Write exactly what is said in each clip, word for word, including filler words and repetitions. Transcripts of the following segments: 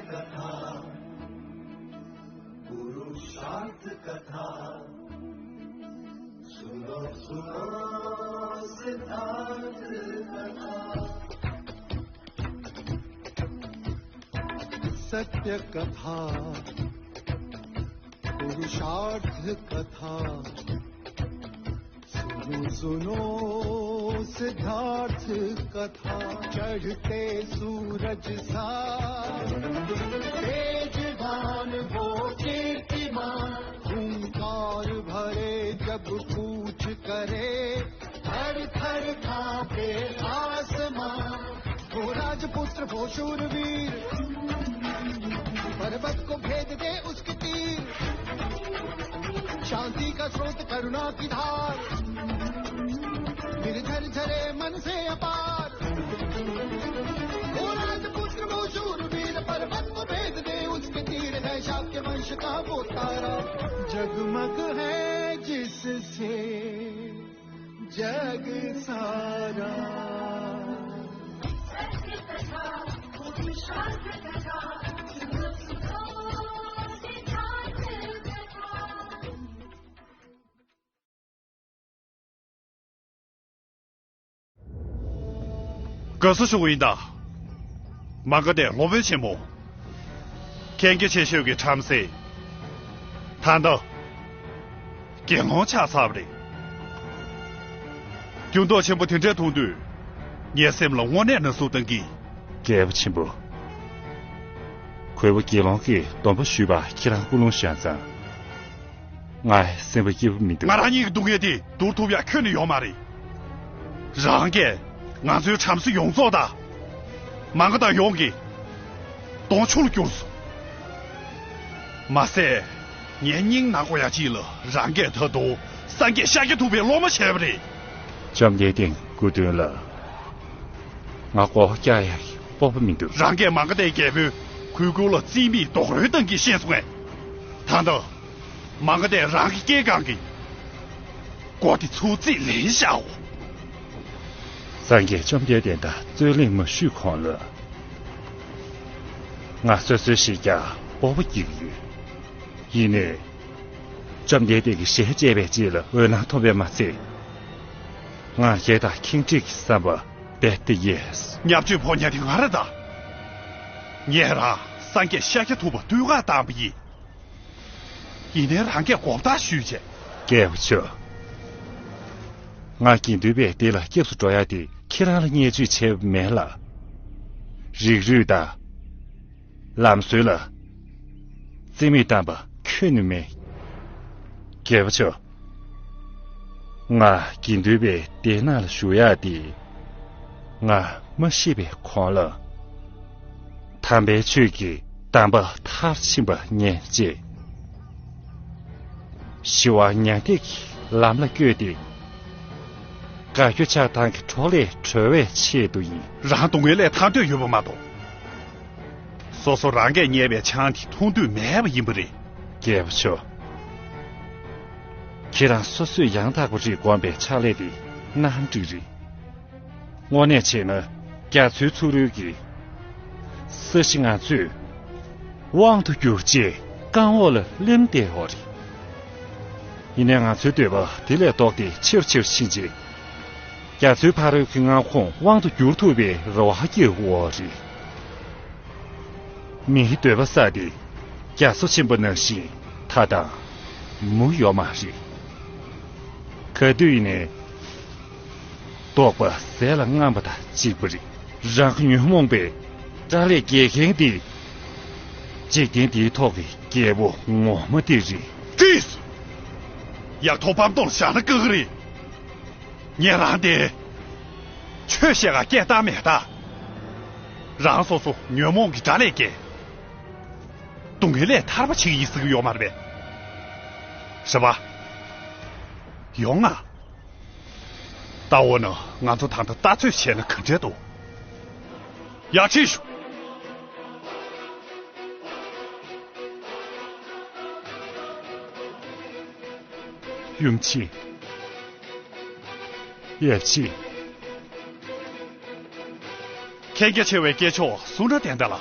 कथा, पुरुषार्थ कथा, सुनो सुनो सिद्धार्थ कथा। सत्य कथा, पुरुषार्थ कथा, सुनो सुनो सिद्धार्थ कथा। चढ़ते सूरज सा तेजवान वो कीर्तिमान, हुंकार भरे जब कूच करे, थर थर कांपे आसमां। वो राजपुत्र वो शूरवीर, पर्वत को भेद दे उसके तीर। शांति का स्रोत करुणा की धार, निर्झर झरे मन से अपार। वो राजपुत्र वो शूरवीर, पर्वत को भेद दे उसके तीर। है शाक्य वंश का वो तारा, जगमग है जिससे जग सारा। དགའ་བསུ་ཞུ་གི་ཡིན་ད། མ་ག་དེ་སློབ་དཔོན་ཆེན་མོ། མཁྱེན་རྒྱ་ཆེ་ཤོས་ཀྱི་བྲམ་ཟེ། ད་ལྟ་དགེ་སློང་ཆགས་ཚར་བ་རེད། འགྱུར་ལྡོག་ཆེན་པོ་དེ་འདྲ་མཐོང་དུས། ངའི་སེམས་ལ་དངོས་གནས་ན་ཟུག་བཏང་གི། རྒྱལ་པོ་ཆེན་པོ། གུས་པ་དགེ་སློང་གིས་སྡོམ་པ་ཞུས་པ་ཁྱེད་རང་ཀུན་སློང་བཞག་ཙང་། ངའི་སེམས་པ་སྐྱིད་པོ་མི་འདུག་ང་རང་ཉིད་ཀྱི་སྡུག་བསྔལ་དེ་བསྡུར་ཐུབ་ཡག་ཁྱོན་ནས་ཡོད་མ་རེད། རང་གིས་ང་ཚོའི་བྲམ་ཟེ་ཡོངས་རྫོགས་དང་། མ་ག་དང་ཡོངས་ཀྱི་གདོང་ཆུ་ལ་བསྒྱུར་སོང་། མ་ཟད། ངའི་སྙིང་ནག་པོ་ཡ་གཅིག་ལ་རང་གིས་ད་དུང་སངས་རྒྱས་ཤཱཀྱ་ཐུབ་པའི་སློབ་མ་བྱས་པ་རེད། བཅོམ་ལྡན་འདས་སྐུ་མདུན་ལ་ང་མགོ་བོ་བཀྱག་ཡག་གི་སྤོབས་པ་མི་འདུག་རང་གིས་མ་ག་དའི་རྒྱལ་པོའི་གོས་སྐུ་ལ་རྩིས་མེད་རྡོག་རོལ་བཏང་གིས་ཤེས་སོང་ངས། ད་ལྟ། མ་ག་དེ་རང་གི་སྐེ་རྐང་གི་མགོ་དེ་ཚུར་རྩིས་ལེན་བཞག་འོ། སངས་རྒྱས་བཅོམ་ལྡན་འདས་དང་རྩོད་གླེང་མ་ཞུས་གོང་ལ། ང་སོ་སོའི་གཞིས་ཀྱང་སྤོབས་པ་སྐྱེ་གི་ཡོད། ཡིན་ནའི། བཅོམ་ལྡན་འདས་ཀྱི་ཞལ་མཇལ་བའི་རྗེས་ལ་འོད་སྣང་ཐོབ་པས་མ་ཚད། ང་རྒྱལ་དང་ཁེངས་དྲེགས་ཀྱི་བསམ་པ་རྦད་དེ་ཡལ། བརྙས་བཅོས་ཕོག་མཁན་དེ་ང་རེད་ད། ངས་རང་སངས་རྒྱས་ཤཱཀྱ་ཐུབ་པ་བསྟོད་བསྔགས་བཏང་བ་ཡིན། ཡིན་ནའི་རང་གིས་མགོ་བཏགས་ཞུས་བྱས། རྒྱལ་པོ་མཆོག་ང་དགེ་འདུན་པས་འདི་ལ་སྐྱབས་སུ་འགྲོ་ཡ་དེ་ཁྱེད་རང་ལ་བརྙས་བཅོས་བྱས་པ་མེད་ལ། རིགས་རུས་དང་། ལམ་སྲོལ་ལ་རྩིས་མེད་བཏང་པ་ཁྱོན་ནས་མེད། རྒྱལ་པོ་མཆོག་ང་དགེ་འདུན་པའི་སྡེ་ནང་ལ་ཞུགས་ཡག་དེ་ང་མ་ཤི་བའི་གོང་ལ། དམ་པའི་ཆོས་ཀྱི་གདམས་པ་མཐར་ཕྱིན་པ་ཉན་ཅེས། ཞི་བ་མྱང་འདས་ཀྱི་ལམ་ལ་བསྐྱོད་དེ། དགའ་སྐྱོ་ཆགས་སྡང་གི་འཕྲོ་ལས་གྲོལ་བའི་ཆེད་དུ་ཡིན། རང་སྡུག་བསྔལ་ལས་ཐར་འདོད་ཡོད་པ་མ་གཏོགས། སོ་སོ་རང་གིས་བརྙས་པའི་ཆང་དེ་འཐུང་འདོད་མེད་པ་ཡིན་པ་རེད། རྒྱལ་པོ་མཆོག་ཁྱེད་རང་སོ་སོས་ཡང་དག་པ་རེད་དགོངས་པའི་ཕྱག་ལས་དེ་གནང་འགྲིག་རེད། དངོས་གནས་བྱས་ན་རྒྱ་མཚོའི་ཚུ་རོལ་གྱིས་ས་གཞི་ང་ཚོས་དབང་དུ་གྱུར་ཅེས་རྐང་འོག་ལ་སླེབས་བསྡད་ཡོད་རེད། ཡིན་ནའི་ང་ཚོའི་འདོད་པ་དེ་ལས་ལྡོག་སྟེ་ཆེ་རུ་ཆེ་རུ་ཕྱིན་རྗེས། རྒྱ་མཚོའི་ཕ་རོལ་གྱི་མངའ་ཁོངས་དབང་དུ་བསྒྱུར་ཐུབ་པའི་རེ་བ་སྐྱེ་འོ་རེད། མིའི་འདོད་པ་བསགས་ཏེ་རྒྱ་མཚོ་ཆེན་པོ་ནང་བཞིན་མཐའ་དང་མུ་ཡོད་མ་རེད། ག་དུས་ཡིན་ནའི་རྟོགས་པ་ཟས་ལ་རྔམ་པ་དང་གཅིག་པ་རེད། རང་གི་ཉོན་མོངས་པའི་དགྲ་ལས་རྒྱལ་མཁན་དེ་འཇིག་རྟེན་འདིའི་ཐོག་གི་རྒྱལ་པོ་ངོ་མ་དེ་རེད། ཀྲིས། ཡག་ཐོག་པམ་ཏོག་བཞག་ན་དཀའ་གི་རེད། ངས་རང་དེ། ཆོས་བཤད་ག་སྐད་བཏང་མེད་ད། རང་སོ་སོ་ཉོན་མོངས་ཀྱི་དགྲ་ལས་རྒྱལ། སྡུག་བསྔལ་ལས་ཐར་པ་བྱེད་ཀྱི་ཡིན་ཟེར་གྱི་ཡོད་མ་རེད་པས། རེད་པ། ཡོང་ང་། ལྟ་འོ་ན་ང་ཚོ་ད་ལྟ་ལྟ་ཚོད་བྱས་ན་ག་འདྲས་འདུག་ཡག་ཁྲིད་ཞུ། ཡུམ་ཆེ། ཡབ་ཆེ། མཁྱེན་རྒྱ་ཆེ་བའི་སྐྱེས་མཆོག་གསུང་རབ་བསྟན་ད་ལ།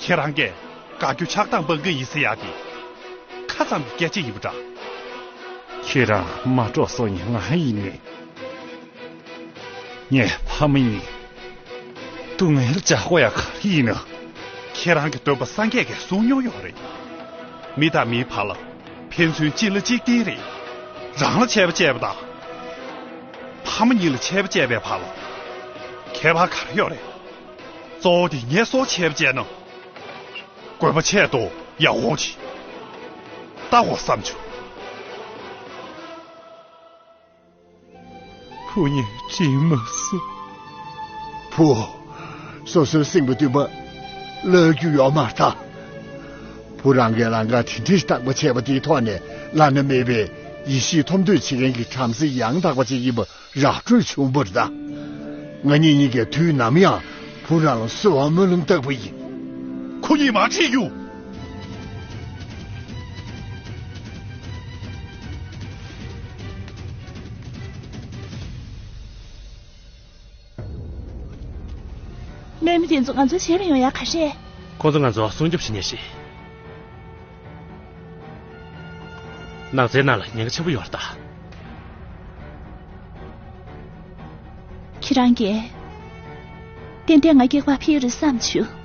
ཁྱེད་རང་གིས་དགའ་སྐྱོ་ཆགས་སྡང་སྤང་གི་ཡིན་ཟེར་ཡག་དེ་ཁ་ཙམ་གྱི་སྐད་ཆ་ཡིན་པ་འདྲ། ཁྱེད་རང་མ་འགྲོ་སོང་ཡིན་ང་ཡིན་ནི། ངས་ཕ་མ་ཡིན། སྡུག་བསྔལ་རྒྱག་དགོས་ཡག་ག་རེ་ཡིན་ནོ། ཁྱེད་རང་གི་སྟོན་པ་སངས་རྒྱས་ཀྱིས་གསུངས་མྱོང་ཡོད་རེད། མི་དང་མིའི་བར་ལ་ཕན་ཚུན་གཅིག་ལ་གཅིག་བརྟེན་རེད། རང་ལ་ཆད་པ་བཅད་པ་དང་། ཕ་མ་གཉིས་ལ་ཆད་པ་བཅད་པའི་བར་ལ་ཁྱད་པར་ག་རེ་ཡོད་རེད། གཙོ་བོ་དེ་ངས་སུར་ཆད་པ་བཅད་ན། དགོས་པ་ཆེད་དུ་ཡག་འོང་གྱིས། ལྟ་དགོས་བསམ་བྱུང་། བུ་ངས་དྲན་མ་སོང་། བུ། སོ་སོའི་སེམས་པ་མདུན་པ་བརླག་རྒྱུ་ཡོད་མ་རེད་ད། བུ་རང་གིས་ལམ་ཁ་དེ་འདྲའི་བརྟག་པ་བྱས་པ་དེའི་ཐོག་ནས་བླ་ན་མེད་པའི་ཡེ་ཤེས་ཐོབ་འདོད་བྱེད་མཁན་གྱི་བྲམ་ཟེ་ཡང་དག་པ་ཅིག་ཡིན་པ་ར་སྤྲོད་བྱུང་བ་རེད་ད། ང་གཉིས་གཉིས་ཀས་དུས་ནམ་ཡང་བུ་རང་ལ་གསོལ་བ་སྨོན་ལམ་བཏབ་པ་ཡིན། ཁོ་གཉིས་མར་ཁྲིད་རྒྱུ། གནོད་མི་དེ་ཚོ་ང་ཚོའི་རྗེས་ལ་ཡོང་ཡག་ག་རེ་རེད། ཁོ་ཚོ་ང་ཚོ་སྲུང་སྐྱོབ་བྱེད་མཁན་ཞིག་ནགས་ཚལ་ནང་ལ་ཉེན་ཁ་ཆེན་པོ་ཡོད་རེད་ད། ཁྱེད་རང་གིས་ཏན་ཏན་ང་སྐྱེལ་བར་ཕེབས་རེད་བསམ་བྱུང་།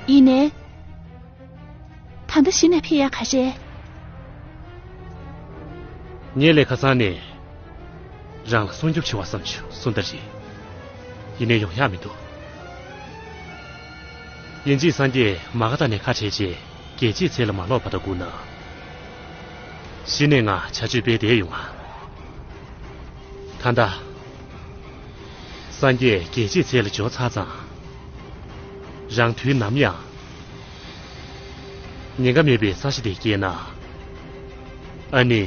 ཡིན་ནའི། ད་ལྟ་གཞི་ནས་ཕེབས་ཡག་ག་རེ་རེད། ངས་ལས་ཁ་སང་ནས་རང་ལ་སྲུང་སྐྱོབ་བྱེད་པ་བསམ་བྱུང་སུ་འདྲ་རེད། ཡིན་ནའི་ཡོང་ཡག་མི་འདུག་ཡིན་གཅིག་སངས་རྒྱས་མ་ག་དྷ་ནས་ཁ་བྲལ་རྗེས་རྒྱལ་བྱེད་ཚལ་ལ་མ་ལོག་བར་དུ་སྒུག་ན། གཞི་ནས་ང་བྱ་སྤྱོད་སྤེལ་བསྡད་ཡོང་ང་། ད་ལྟ། སངས་རྒྱས་རྒྱལ་བྱེད་ཚལ་ལ་འབྱོར་ཚར་ཙང་། རང་དུས་ནམ་ཡང་ཉེན་ཁ་མེད་པའི་ས་གཞི་དེ་སྐྱེལ་ན། ཨ་ནི།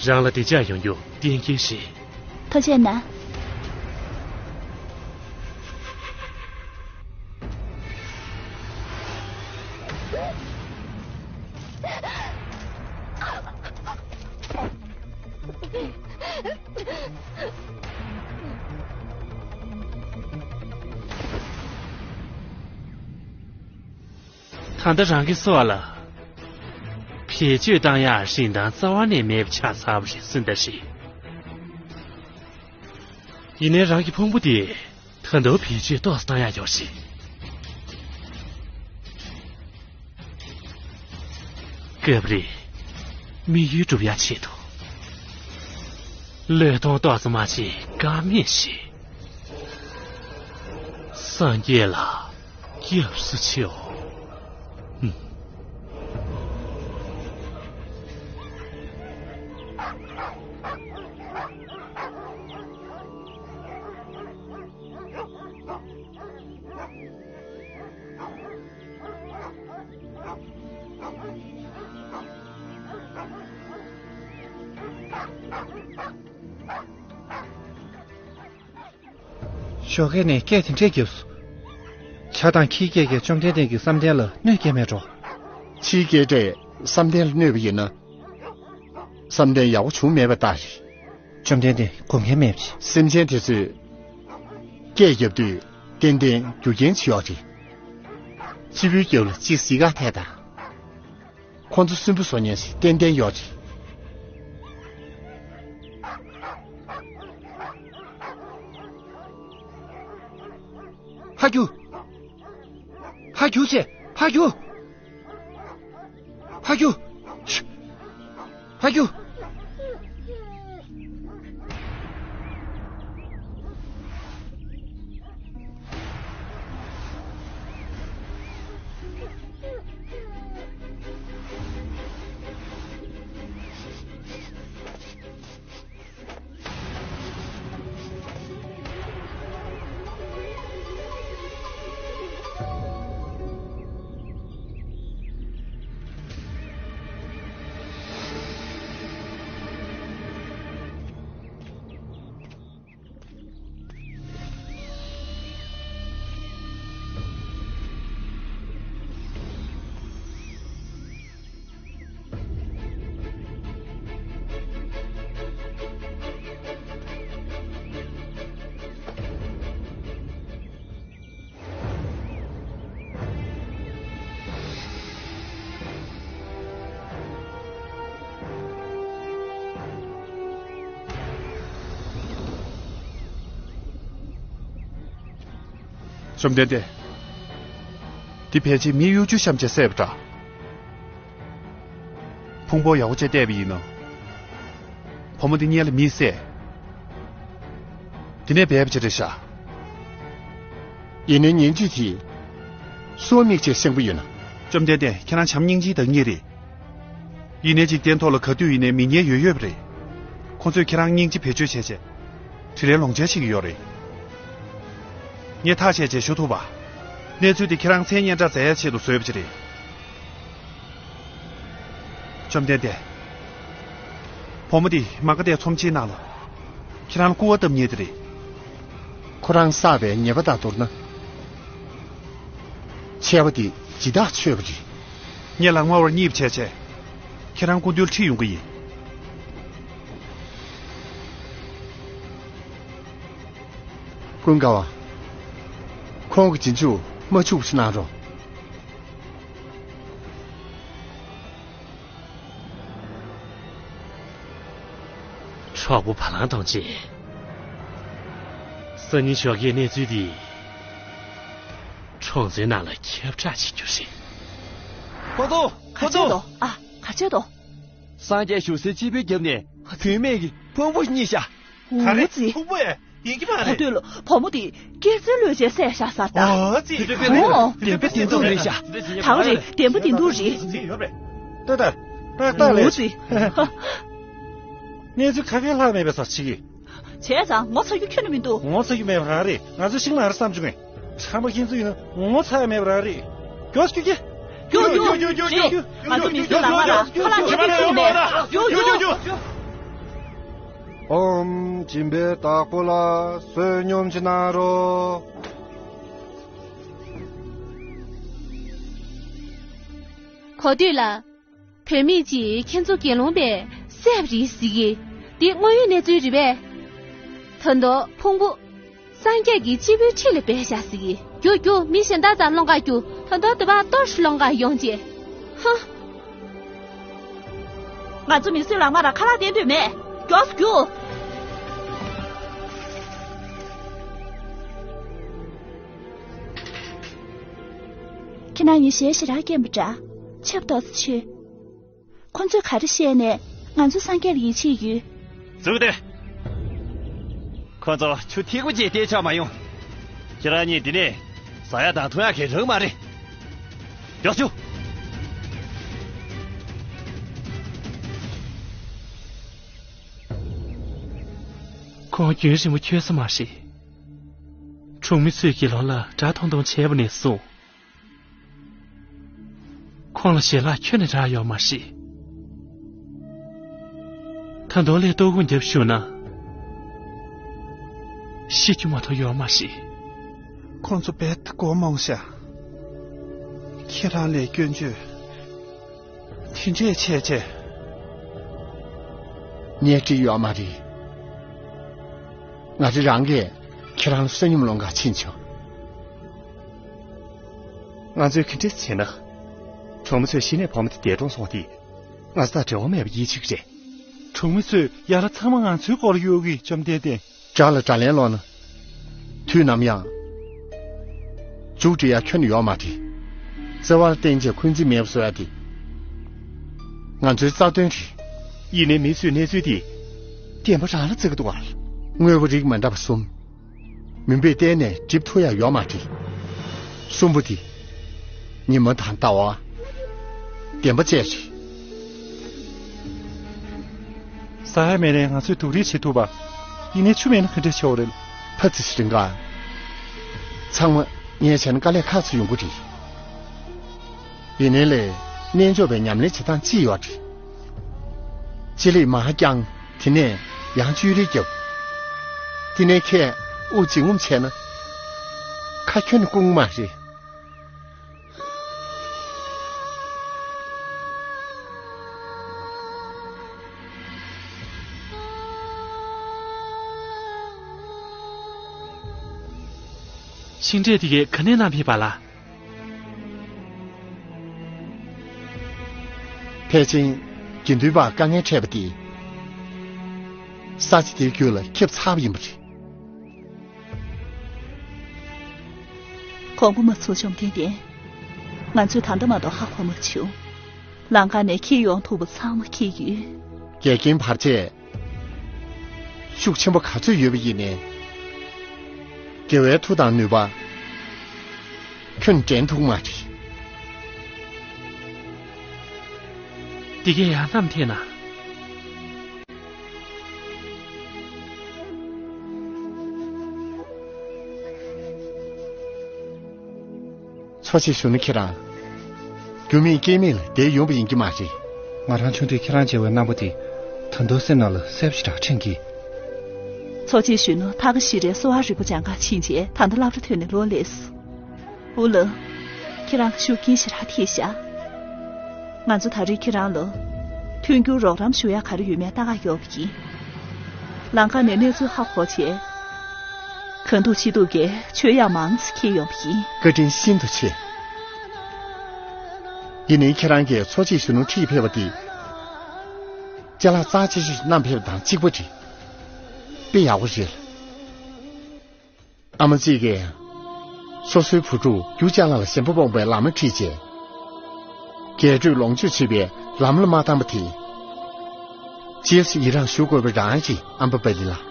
རང་ལ་བདེ་འཇགས་ཡོང་རྒྱུ་གཏན་འཁེལ་རེད། ཐུགས་རྗེ་གནང་། ད་ལྟ་རང་གི་སྲོག་ལ་བེད་སྤྱོད་བཏང་ཡག་རིན་ཐང་རྩ་བ་ནས་མེད་པ་ཆགས་ཚར་བ་རེད་ཟེར་འདྲ་ཞིག་ཡིན་ནའི་རང་གི་ཕུང་པོ་དེ་ད་དུང་བེད་སྤྱོད་ཏོག་ཙམ་བཏང་ཡག་ཡོད་རེད། སྐབས་རེ་དམིགས་ཡུལ་སྒྲུབ་ཡག་ཆེད་དུ། བློས་གཏོང་ཏོག་ཙམ་མ་བྱེད་ཀ་མེད་ཞིག་སངས་རྒྱས་ལ་སྐྱབས་སུ་མཆིའོ། ཧུམ། ཞོགས་ཀས་ནས་སྐད་དེ་འདྲས་བརྒྱབ་སོང་། བྱ་དང་ཁྱིའི་སྐད་ཀྱིས་བཅོམ་ལྡན་འདས་ཀྱི་བསམ་གཏན་ལ་གནོད་སྐྱེལ་མེད་འགྲོ། ཕྱིའི་སྐད་སྒྲས་བསམ་གཏན་ལ་གནོད་པ་ཡིན་ན། བསམ་གཏན་ཡག་པོ་བྱུང་མེད་པ་ལྟར་རེད། བཅོམ་ལྡན་འདས་དགོངས་འགལ་མེད་པ་རེད། སེམས་ཅན་དེ་ཚོས་སྐད་བརྒྱབ་དུས་ཏན་ཏན་རྒྱུ་རྐྱེན་ཅིག་ཡོད་རེད། སྤྱི་བོའི་རྒྱབ་ལ་གཅིག་བཟི་ག་ཐལ་དང་། ཁོ་ཚོ་སུན་པོ་བཟོ་མཁན་ཞིག་ཏན་ཏན་ཡོད་རེད། ཕར་རྒྱུག་ཕར་རྒྱུག་བྱས། ཕར་རྒྱུག་ཕར་རྒྱུག་ཕར་རྒྱུག་བཅོམ་ལྡན་འདས། འདི་ཕལ་ཆེར་མི་གཡོ་སྒྱུ་བཤམས་བྱས་བསད་པ་འདྲ། ཕུང་པོ་ཡག་པོ་བྱས་བལྟས་པ་ཡིན་ན། བུ་མོ་འདི་སྔོན་ལ་མིས་བསད། དེ་ནས་སྦས་པ་ཅིག་རེད་ཤག། ཡིན་ནའི་ཉིན་བཅུ་དེ། སུའི་མིག་ཆེས་སེང་པོ་ཡོད་ན། བཅོམ་ལྡན་འདས། ཁྱེད་རང་བྱམས་སྙིང་རྗེ་བདག་ཉིད་རེད། ཡིན་ནའི་འཇིག་རྟེན་ཐོག་ལ་ག་དུས་ཡིན་ནའི་མི་ངན་ཡོད་ཡོད་པ་རེད། ཁོང་ཚོས་ཁྱེད་རང་སྙིང་རྗེ་བེད་སྤྱོད་བྱས་བྱས། དྲིན་ལན་ལོག་འཇལ་བྱེད་ཀྱི་ཡོད་རེད། ངས་ཐག་བཅད་བྱས་ཞུ་ཐུབ་པ། གནས་ཚུལ་དེ་ཁྱེད་རང་མཚན་སྙན་གྲགས་མཛད་ཡ་ཆེད་དུ་བཟོས་པ་ཅིག་རེད། བཅོམ་ལྡན་འདས། བུ་མོ་དེ་མ་ག་དྷའི་ཚོམས་ཆེན་ནང་ལ། ཁྱེད་རང་ལ་སྐུར་བ་བཏབ་མཁན་དེ་རེད། ཁོ་རང་བསགས་པའི་ཉེས་པ་དང་བསྡུར་ན། ཆད་པ་དེ་ཇི་ལྟར་ཆོད་པ་རེད། ངས་ལག་དམར་བ་གཉིས་བྱས་བྱས། ཁྱེད་རང་སྐུ་མདུན་ཁྲིད་ཡོང་གི་ཡིན། ཀུན་དགའ་བ། ཁོང་གི་རྗེས་འཇུག་མ་འཇུག་པ་ཞིག་གནང་རོགས། གྲོགས་པོ་བ་ལང་གཏོང་བྱེད། སང་ཉིན་ཞོགས་ཀས་གནས་ཚུལ་འདི་གྲོང་ཚོའི་ནང་ལ་ཁྱབ་བསྒྲགས་བྱེད་རྒྱུ་རེད། ཁོ་ཚོ། ག་ཁོ་བྱེད་ཚོ། དོ། ཨ། ག་བྱེད་དོ། སངས་རྒྱས་བཞུགས་སའི་སྤྱིལ་བུའི་རྒྱབ་ནས་བུད་མེད་ཀྱི་ཕུང་པོ་རྙེད་ཤག། ག་རེ། འོ་ཙི། ཕུང་པོ་ཡ། ཡིན་གྱི་མ་ག་རེད། དུས་ལ་བུ་མོ་དེ་སྐེ་ཚེ་ལོས་བྱས་བསད་བཞག་ས་ད། འོ་ཙི། འོ། བདེན་པ་བདེན་སྡུག་རེད་ཤག། ད་ག་རེད། བདེན་པ་བདེན་སྡུག་རེད། ཙི་ཡོད་རེད། ལྟ་ད། ལྟ་ལྟ་ལས། འོ་ཙི། གནས་ཚུལ་ག་གེ་ལྷག་མེད་པའི་སར་ཕྱིན་གྱི། བྱས་ཙང་ངོ་ཚ་རྒྱུ་ཁྱོན་ནས་མི་འདུག། ངོ་ཚ་རྒྱུ་མེད་པ་རང་རེད། ང་ཚོ་ཤིང་ནགས་རེད་བསམ་བྱུང་ངས། ཁྲམ་པ་ཁྱེད་ཚོ་ཡིན་ན་ངོ་ཚ་ཡ་མེད་པ་རང་རེད། མགྱོགས་སུ་རྒྱུགས་ཀྱི། རྒྱུགས་རྒྱུགས་རྒྱུགས་རྒྱུགས། ང་ཚོ་མི་ཚོའི་ལག་དམར་ལ་ཁ་ལག་ཁྱེར་ཏེ་བཅུག་ནས། རྒྱུགས་རྒྱུགས། ཨོམ་སྦྱིན་པའི་བདག་པོ་ལ་བསོད་སྙོམས་ཅིག་གནང་རོགས། གོ་ཐོས་ལ། བུད་མེད་ཅིག་ཁྱེད་ཚོ་དགེ་སློང་པས་བསད་པ་རེད་ཟེར་གི། འདི་དངོས་ཡོད་གནས་ཚུལ་རེད་པས། ད་དུང་ཕུང་པོ། སངས་རྒྱས་ཀྱི་སྤྱིལ་བུའི་འཁྲིས་ལ་སྦས་བཞག་ཟེར་གི། རྒྱུགས་རྒྱུགས། མི་གཞན་དག་ཚང་སློང་ག་རྒྱུགས། ད་དུང་འདི་པར་གཏོར་སློང་ག་ཡོང་བྱས། ཧ། ང་ཚོ་མི་གསོད་ལག་དམར་ལ་ཁ་ལག་སྟེར་འདོད་མེད། མགྱོགས་སུ་རྒྱུགས། ཁྱེད་རང་ཡིན་ཞེས་ཞེ་དྲག་སྐྱེན་པ་འདྲ། ཆབ་ཏོག་ཙམ་མཆོད། ཁོ་ཚོས་ག་རེ་བཤད་ནས་ང་ཚོ་སངས་རྒྱས་ལ་ཡིད་ཆེས་ཡོད། ཟུག་སྟེ། ཁོ་ཚོ་ཆུ་ཐིགས་པ་ཅིག་སྟེར་ཆོག་མ་ཡོང་། ཁྱེད་རང་གཉིས་འདི་ནས་ཟ་ཡ་དང་འཐུང་ཡ་གང་ཡང་མ་རེད། མགྱོགས་བྱུང་། ཁོང་རྒྱུན་རིང་པོ་འཁྱོལ་ས་མ་རེད། གྲོང་མི་ཚོས་དགེ་སློང་ལ་དགྲ་མཐོང་མཐོང་བྱས་པ་ནས་བཟུང་། ཁོང་ལ་ཞལ་ལག་ཁྱོན་ནས་རག་ཡོད་མ་རེད། ད་དུང་ལས་ལྟོ་དགོང་རྒྱབ་བཞུགས་ན། ཤི་རྒྱུ་མ་གཏོགས་ཡོད་མ་རེད། ཁོང་ཚོ་རྦད་དེ་མགོ་རྨོངས་ཤག། ཁྱེད་རང་ལས་སྐྱོན་བརྗོད། དེ་འདྲས་བྱས་བྱས། ངས་བྲིས་ཡོད་མ་རེད། ང་རི་རང་གིས་ཁྱེད་རང་ལ་བསོད་སྙོམས་སློང་ག་ཕྱིན་བྱུང་། ང་ཚོས་ག་འདྲས་བྱས་ན། གྲོང་མི་ཚོས་གཞི་ནས་བུ་མོ་དེ་འདས་གྲོངས་སོང་བ་དེ། ང་ཚོ་དང་འབྲེལ་བ་མེད་པ་ཡིད་ཆེས་ཀྱི་རེད། གྲོང་མི་ཚོས་ཡ་ལ་ཚང་མ་ང་ཚོའི་སྐོར་ལ་གཡོལ་གི། བཅོམ་ལྡན་འདས། དགྲ་ལ་དགྲ་ལན་སློག་ན། དུས་ནམ་ཡང་། མཇུག་སྒྲིལ་ཡ་ཁྱོན་ནས་ཡོད་མ་རེད། བརྩེ་བ་ལ་བརྟེན་བྱས་འཁོན་འཛིན་མེད་པ་བཟོ་ཡ་དེ། ང་ཚོའི་རྩ་དོན་རེད། ཡིན་ནའི་མི་ཚོས་གནས་ཚུལ་འདི། བདེན་པ་རང་ལ་བརྩི་གི་འདུག་ག། དངོས་པོ་རིགས་མ་འདྲ་བ་གསུམ། མུན་པས་གཏན་ནས་སྒྲིབ་ཐུབ་ཡ་ཡོད་མ་རེད། གསུམ་པོ་དེ། ཉི་མ་དང་ཟླ་བ། བདེན་པ་བཅས་རེད། ཟ་ཡ་མེད་ནའི་ང་ཚོས་སྡུག་རུས་བྱེད་ཐུབ་པ། ཡིན་ནའི་ཆུ་མེད་ན་ག་འདྲ་བྱེད་དགོས་རེད། ཕ་ཙི་སི་རིང་ག། ཚང་མ་ངས་བྱས་ན་དཀའ་ལས་ཁག་ཚོ་ཡོང་གི་རེད། ཡིན་ནའི་ལས་རྣལ་འབྱོར་པའི་ཉམས་ལེན་བྱེད་སྟངས་གཅིག་ཡོད་རེད། ཅི་ལས་མ་ཧ་རྐྱང་། དེ་ནས་ཡང་བཅོས་རིས་བརྒྱབ། དེ་ནས་ཁྱེད་དབུགས་འབྱིན་རྔུབ་བྱས་ན། ཁ་ཁྱོན་ནས་སྐུང་མ་རེད། ཤིང་འབྲས་དེ་གས་ག་ནས་བསྣམས་ཕེབས་པ་ལ། ཕལ་ཆེར་དགེ་འདུན་པར་དཀའ་ངལ་འཕྲད་པ་དེ། ས་ཆ་དེའི་རྒྱུད་ལ་ཁྱབ་ཚར་བ་ཡིན་པ་རེད། དགོངས་པ་མ་ཚོམ་བཅོམ་ལྡན་འདས། ང་ཚོས་ད་ལྟ་མ་གཏོགས་ཧ་གོ་མ་བྱུང་། ལམ་ཁ་ནས་འཁྱེར་ཡོང་ཐུབ་པ་ཚང་མ་འཁྱེར་ཡོད། འགལ་རྐྱེན་བར་ཆད། ཤུགས་ཆེན་པོ་ག་ཚོད་ཡོད་པ་ཡིན་ནའི། རྒྱལ་བའི་མཐུ་དང་ནུས་པ། ཁྱོན་འགྲན་ཐུབ་མ་རེད། འདི་གས་ཡང་བསྣམས་ཐེངས་ན། འཚོ་བྱེད་གཞོན་ནུ་ཁྱེད་རང་། རྒྱུ་མེད་རྐྱེན་མེད་ལ་བསྡད་ཡོང་བ་ཡིན་གྱི་མ་རེད། ང་རང་ཆུང་དུས་ཁྱེད་རང་མཇལ་བའི་རྣམ་པ་དེ་ད་དུང་སེམས་ནང་ལ་གསལ་པོ་ཞེ་དྲག་དྲན་གྱི། འཚོ་བྱེད་གཞོན་ནུ་ཐག་ཞི་རའི་གསོ་བ་རིག་པ་སྦྱང་གར་ཕྱིན་རྗེས་ད་ལྟ་སློབ་གྲྭ་ཐོན་ནས་ལོ་ལས་སོང་། ཨུ་ལགས། ཁྱེད་རང་ཤུགས་རྐྱེན་ཞེ་དྲག་ཐེབས་ཤག་ང་ཚོ་ད་རེས་ཁྱེད་རང་ལ་མཐུན་འགྱུར་རོགས་རམ་ཞུ་ཡག་ག་རེ་ཡོད་མེད་ལྟ་ག་ཡོང་བ་ཡིན། ལམ་ཁ་ནས་གནས་ཚུལ་ཧ་གོ་བྱས། གང་ཐུབ་ཅི་ཐུབ་ཀྱིས་ཆོས་ཡང་མང་ཙམ་འཁྱེར་ཡོང་བ་ཡིན། བཀའ་དྲིན་ཤིན་ཏུ་ཆེ། ཡིན་ནའི་ཁྱེད་རང་གིས་འཚོ་བྱེད་གཞོན་ནུ་ཁྲིད་ཕེབས་པ་འདི། ཅ་ལག་རྩ་ཆེ་ཤོས་བསྣམས་ཕེབས་པ་དང་གཅིག་པ་རེད། དཔེ་ཡག་པོ་རེད། ཨ་མ་གཅིག་གིས། སོ་སོའི་བུ་ཕྲུག་རྒྱུ་ཅ་ལག་ལ་ཞེན་པ་སྤོང་བའི་ལམ་ཁྲིད་བྱས། རྒྱས་སྤྲོས་ལོངས་སྤྱོད་བྱེད་པའི་ལམ་ལ་མ་བཏང་བ་དེ། རྗེས་སུ་ཡི་རང་ཞུ་དགོས་པ་རང་ཡིན། ཨམ་བ་པ་ལི་ལགས།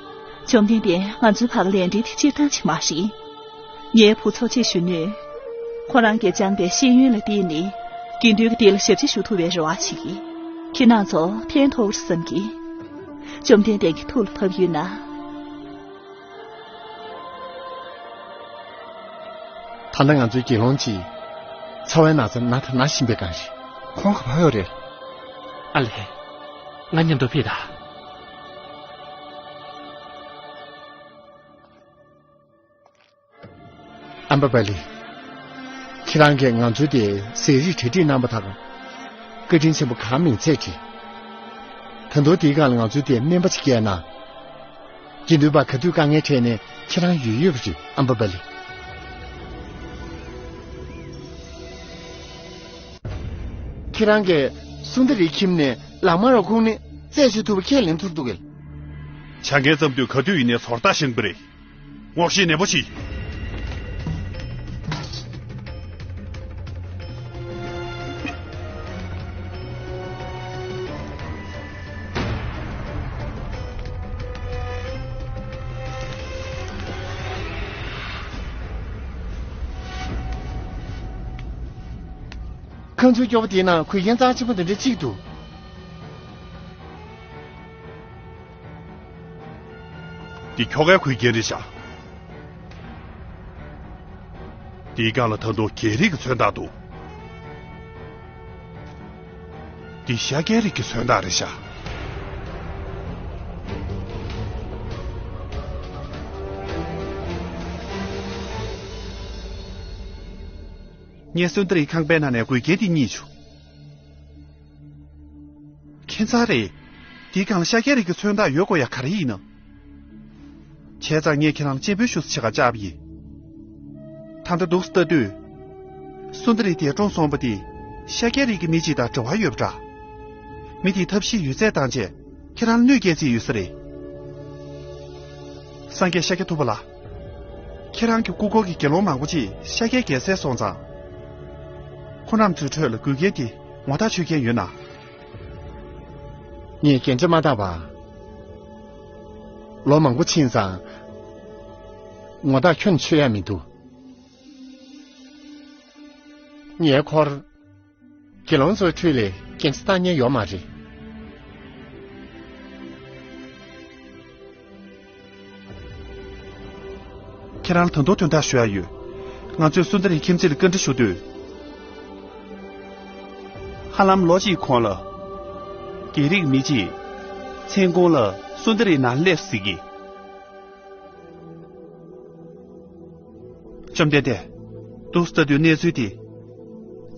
བཅོམ་ལྡན་འདས། ང་ཚོའི་བར་ལ་ལས་འབྲེལ་དེ་སྤྱིར་བཏང་ཞིག་མ་རེད། ངའི་བུ་འཚོ་བྱེད་གཞོན་ནུས། ཁོ་རང་གིས་སྦྱངས་པའི་ཤེས་ཡོན་ལ་བརྟེན་ནས། དགེ་འདུན་གྱི་སྡེ་ལ་ཞབས་ཕྱི་ཞུ་ཐུབ་པའི་རེ་བ་བྱེད་ཀྱི། ཁྱེད་རྣམ་ཚོ་ཕན་ཐོགས་པར་བསམ་གྱི། བཅོམ་ལྡན་འདས་ཀྱི་ཐུགས་ལ་བབས་ཡོད་ན། ད་ལྟ་ང་ཚོའི་དགེ་སློང་གཅིག་ཚ་བའི་ན་ཚ་ན་ད་ན་བཞིན་པའི་སྒང་རེད། ཁོང་ག་པར་ཡོད་རེད། ཨ་ལས། ང་མཉམ་དུ་ཕེབས་དང་། ཨམ་བ་པ་ལི། ཁྱེད་རང་གིས་ང་ཚོའི་དེ་ཟས་རིགས་གྲ་སྒྲིག་གནང་བ་དག་བཀའ་དྲིན་ཆེན་པོ་གང་མིན་ཚད་ཀྱི། ད་དུང་དེའི་སྒང་ལ་ང་ཚོའི་དེ་སྨན་པ་ཅིག་བསྐྱལ་ན། དགེ་འདུན་པ་ག་དུས་དཀའ་ངལ་འཕྲད་ནས་ཁྱེད་རང་ཡོད་ཡོད་པ་རེད། ཨམ་བ་པ་ལི། ཁྱེད་རང་གིས་སུན་དར་རིའི་ཁྱིམ་ནས་ལག་དམར་བ་ཁུངས་ནས་རྩད་ཆོད་ཐུབ་པ་ཁས་ལེན་ཐུབ་འདུག་གས། བྱ་འགལ་བརྩམས་དུས་ག་དུས་ཡིན་ནའི་ཟོར་ལྟ་བཞེངས་པ་རེད། ངོ་ཤེས་ནན་པོ་བྱེད། ཁང་ཚུལ་སྐྱོ་པོ་དེའི་ནང་གོས་རྒྱན་རྩ་ཆེན་པོ་འདི་འདྲ་གཅིག་འདུག་འདི་ཁྱོ་གའི་གོས་རྒྱན་རེད་ཤག་འདིའི་སྒང་ལ་ད་དུང་རྒྱལ་རིགས་ཀྱི་མཚོན་རྟགས་འདུག་འདི་ཤཱཀྱའི་རིགས་ཀྱི་མཚོན་རྟགས་རེད་ཤག་ངས་སུན་དར་རིའི་ཁང་པའི་ནང་ནས་གོས་རྒྱན་འདི་རྙེད་བྱུང་། ཁྱད་མཚར་རེད། འདིའི་སྒང་ལ་ཤཱཀྱའི་རིགས་ཀྱི་མཚོན་རྟགས་ཡོད་དགོས་ཡ་ག་རེ་ཡིན་ནམ། བྱས་ཙང་ངས་ཁྱེད་རང་ལ་སྤྱན་འབུལ་ཞུ་ས་ཆེད་ཁ་བཅར་བ་ཡིན། ད་ལྟ་འདུག་སེ་ལྟ་དུས། སུན་དར་རི་དེ་གྲོངས་སོང་བ་དེ་ཤཱཀྱའི་རིགས་ཀྱི་མི་གཅིག་དང་འབྲེལ་བ་ཡོད་པ་འདྲ། མི་དེས་ཐབས་ཤེས་ཡོད་ཚད་བཏང་བྱས་ཁྱེད་རང་ལ་གནོད་སྐྱེལ་རྩིས་ཡོད་ས་རེད། སངས་རྒྱས་ཤཱཀྱ་ཐུབ་པ་ལགས། ཁྱེད་རང་གི་སྐུ་འཁོར་གྱི་དགེ་སློང་མང་པོ་ཅིག་ཤཱཀྱའི་རྒྱལ་སྲས་སོང་ཙང་། ཁོང་རྣམ་ཚོའི་ཁྲོད་ལ་གོས་རྒྱན་དེ་ངོ་ཐག་ཆོད་མཁན་ཡོད་ན། ངས་རྒྱན་ཆ་མ་བཏགས་པ། ལོ་མང་པོ་ཕྱིན་ཙང་། ངོ་ཐག་ཁྱོན་ཆོད་ཡ་མི་འདུག་ངའི་འཁོར། དགེ་སློང་ཚོའི་ཁྲོད་ལས་རྒྱན་ཆ་བཏགས་མཁན་ཡོད་མ་རེད། ཁྱེད་རང་ལ་ད་དུང་དོན་དག་ཞུ་ཡ་ཡོད། ང་ཚོས་སུན་དར་རིའི་ཁྱིམ་མཚེས་ལ་བཀའ་འདྲི་ཞུ་དུས། ཧ་ལམ་ལོ་གཅིག་གོང་ལ། རྒྱལ་རིགས་མི་གཅིག་མཚན་གུང་ལ་སུན་དར་རིའི་ནང་སླེབས་ཟེར་གི། བཅོམ་ལྡན་འདས། འདུག་སེ་ལྟ་དུས་གནས་ཚུལ་དེ།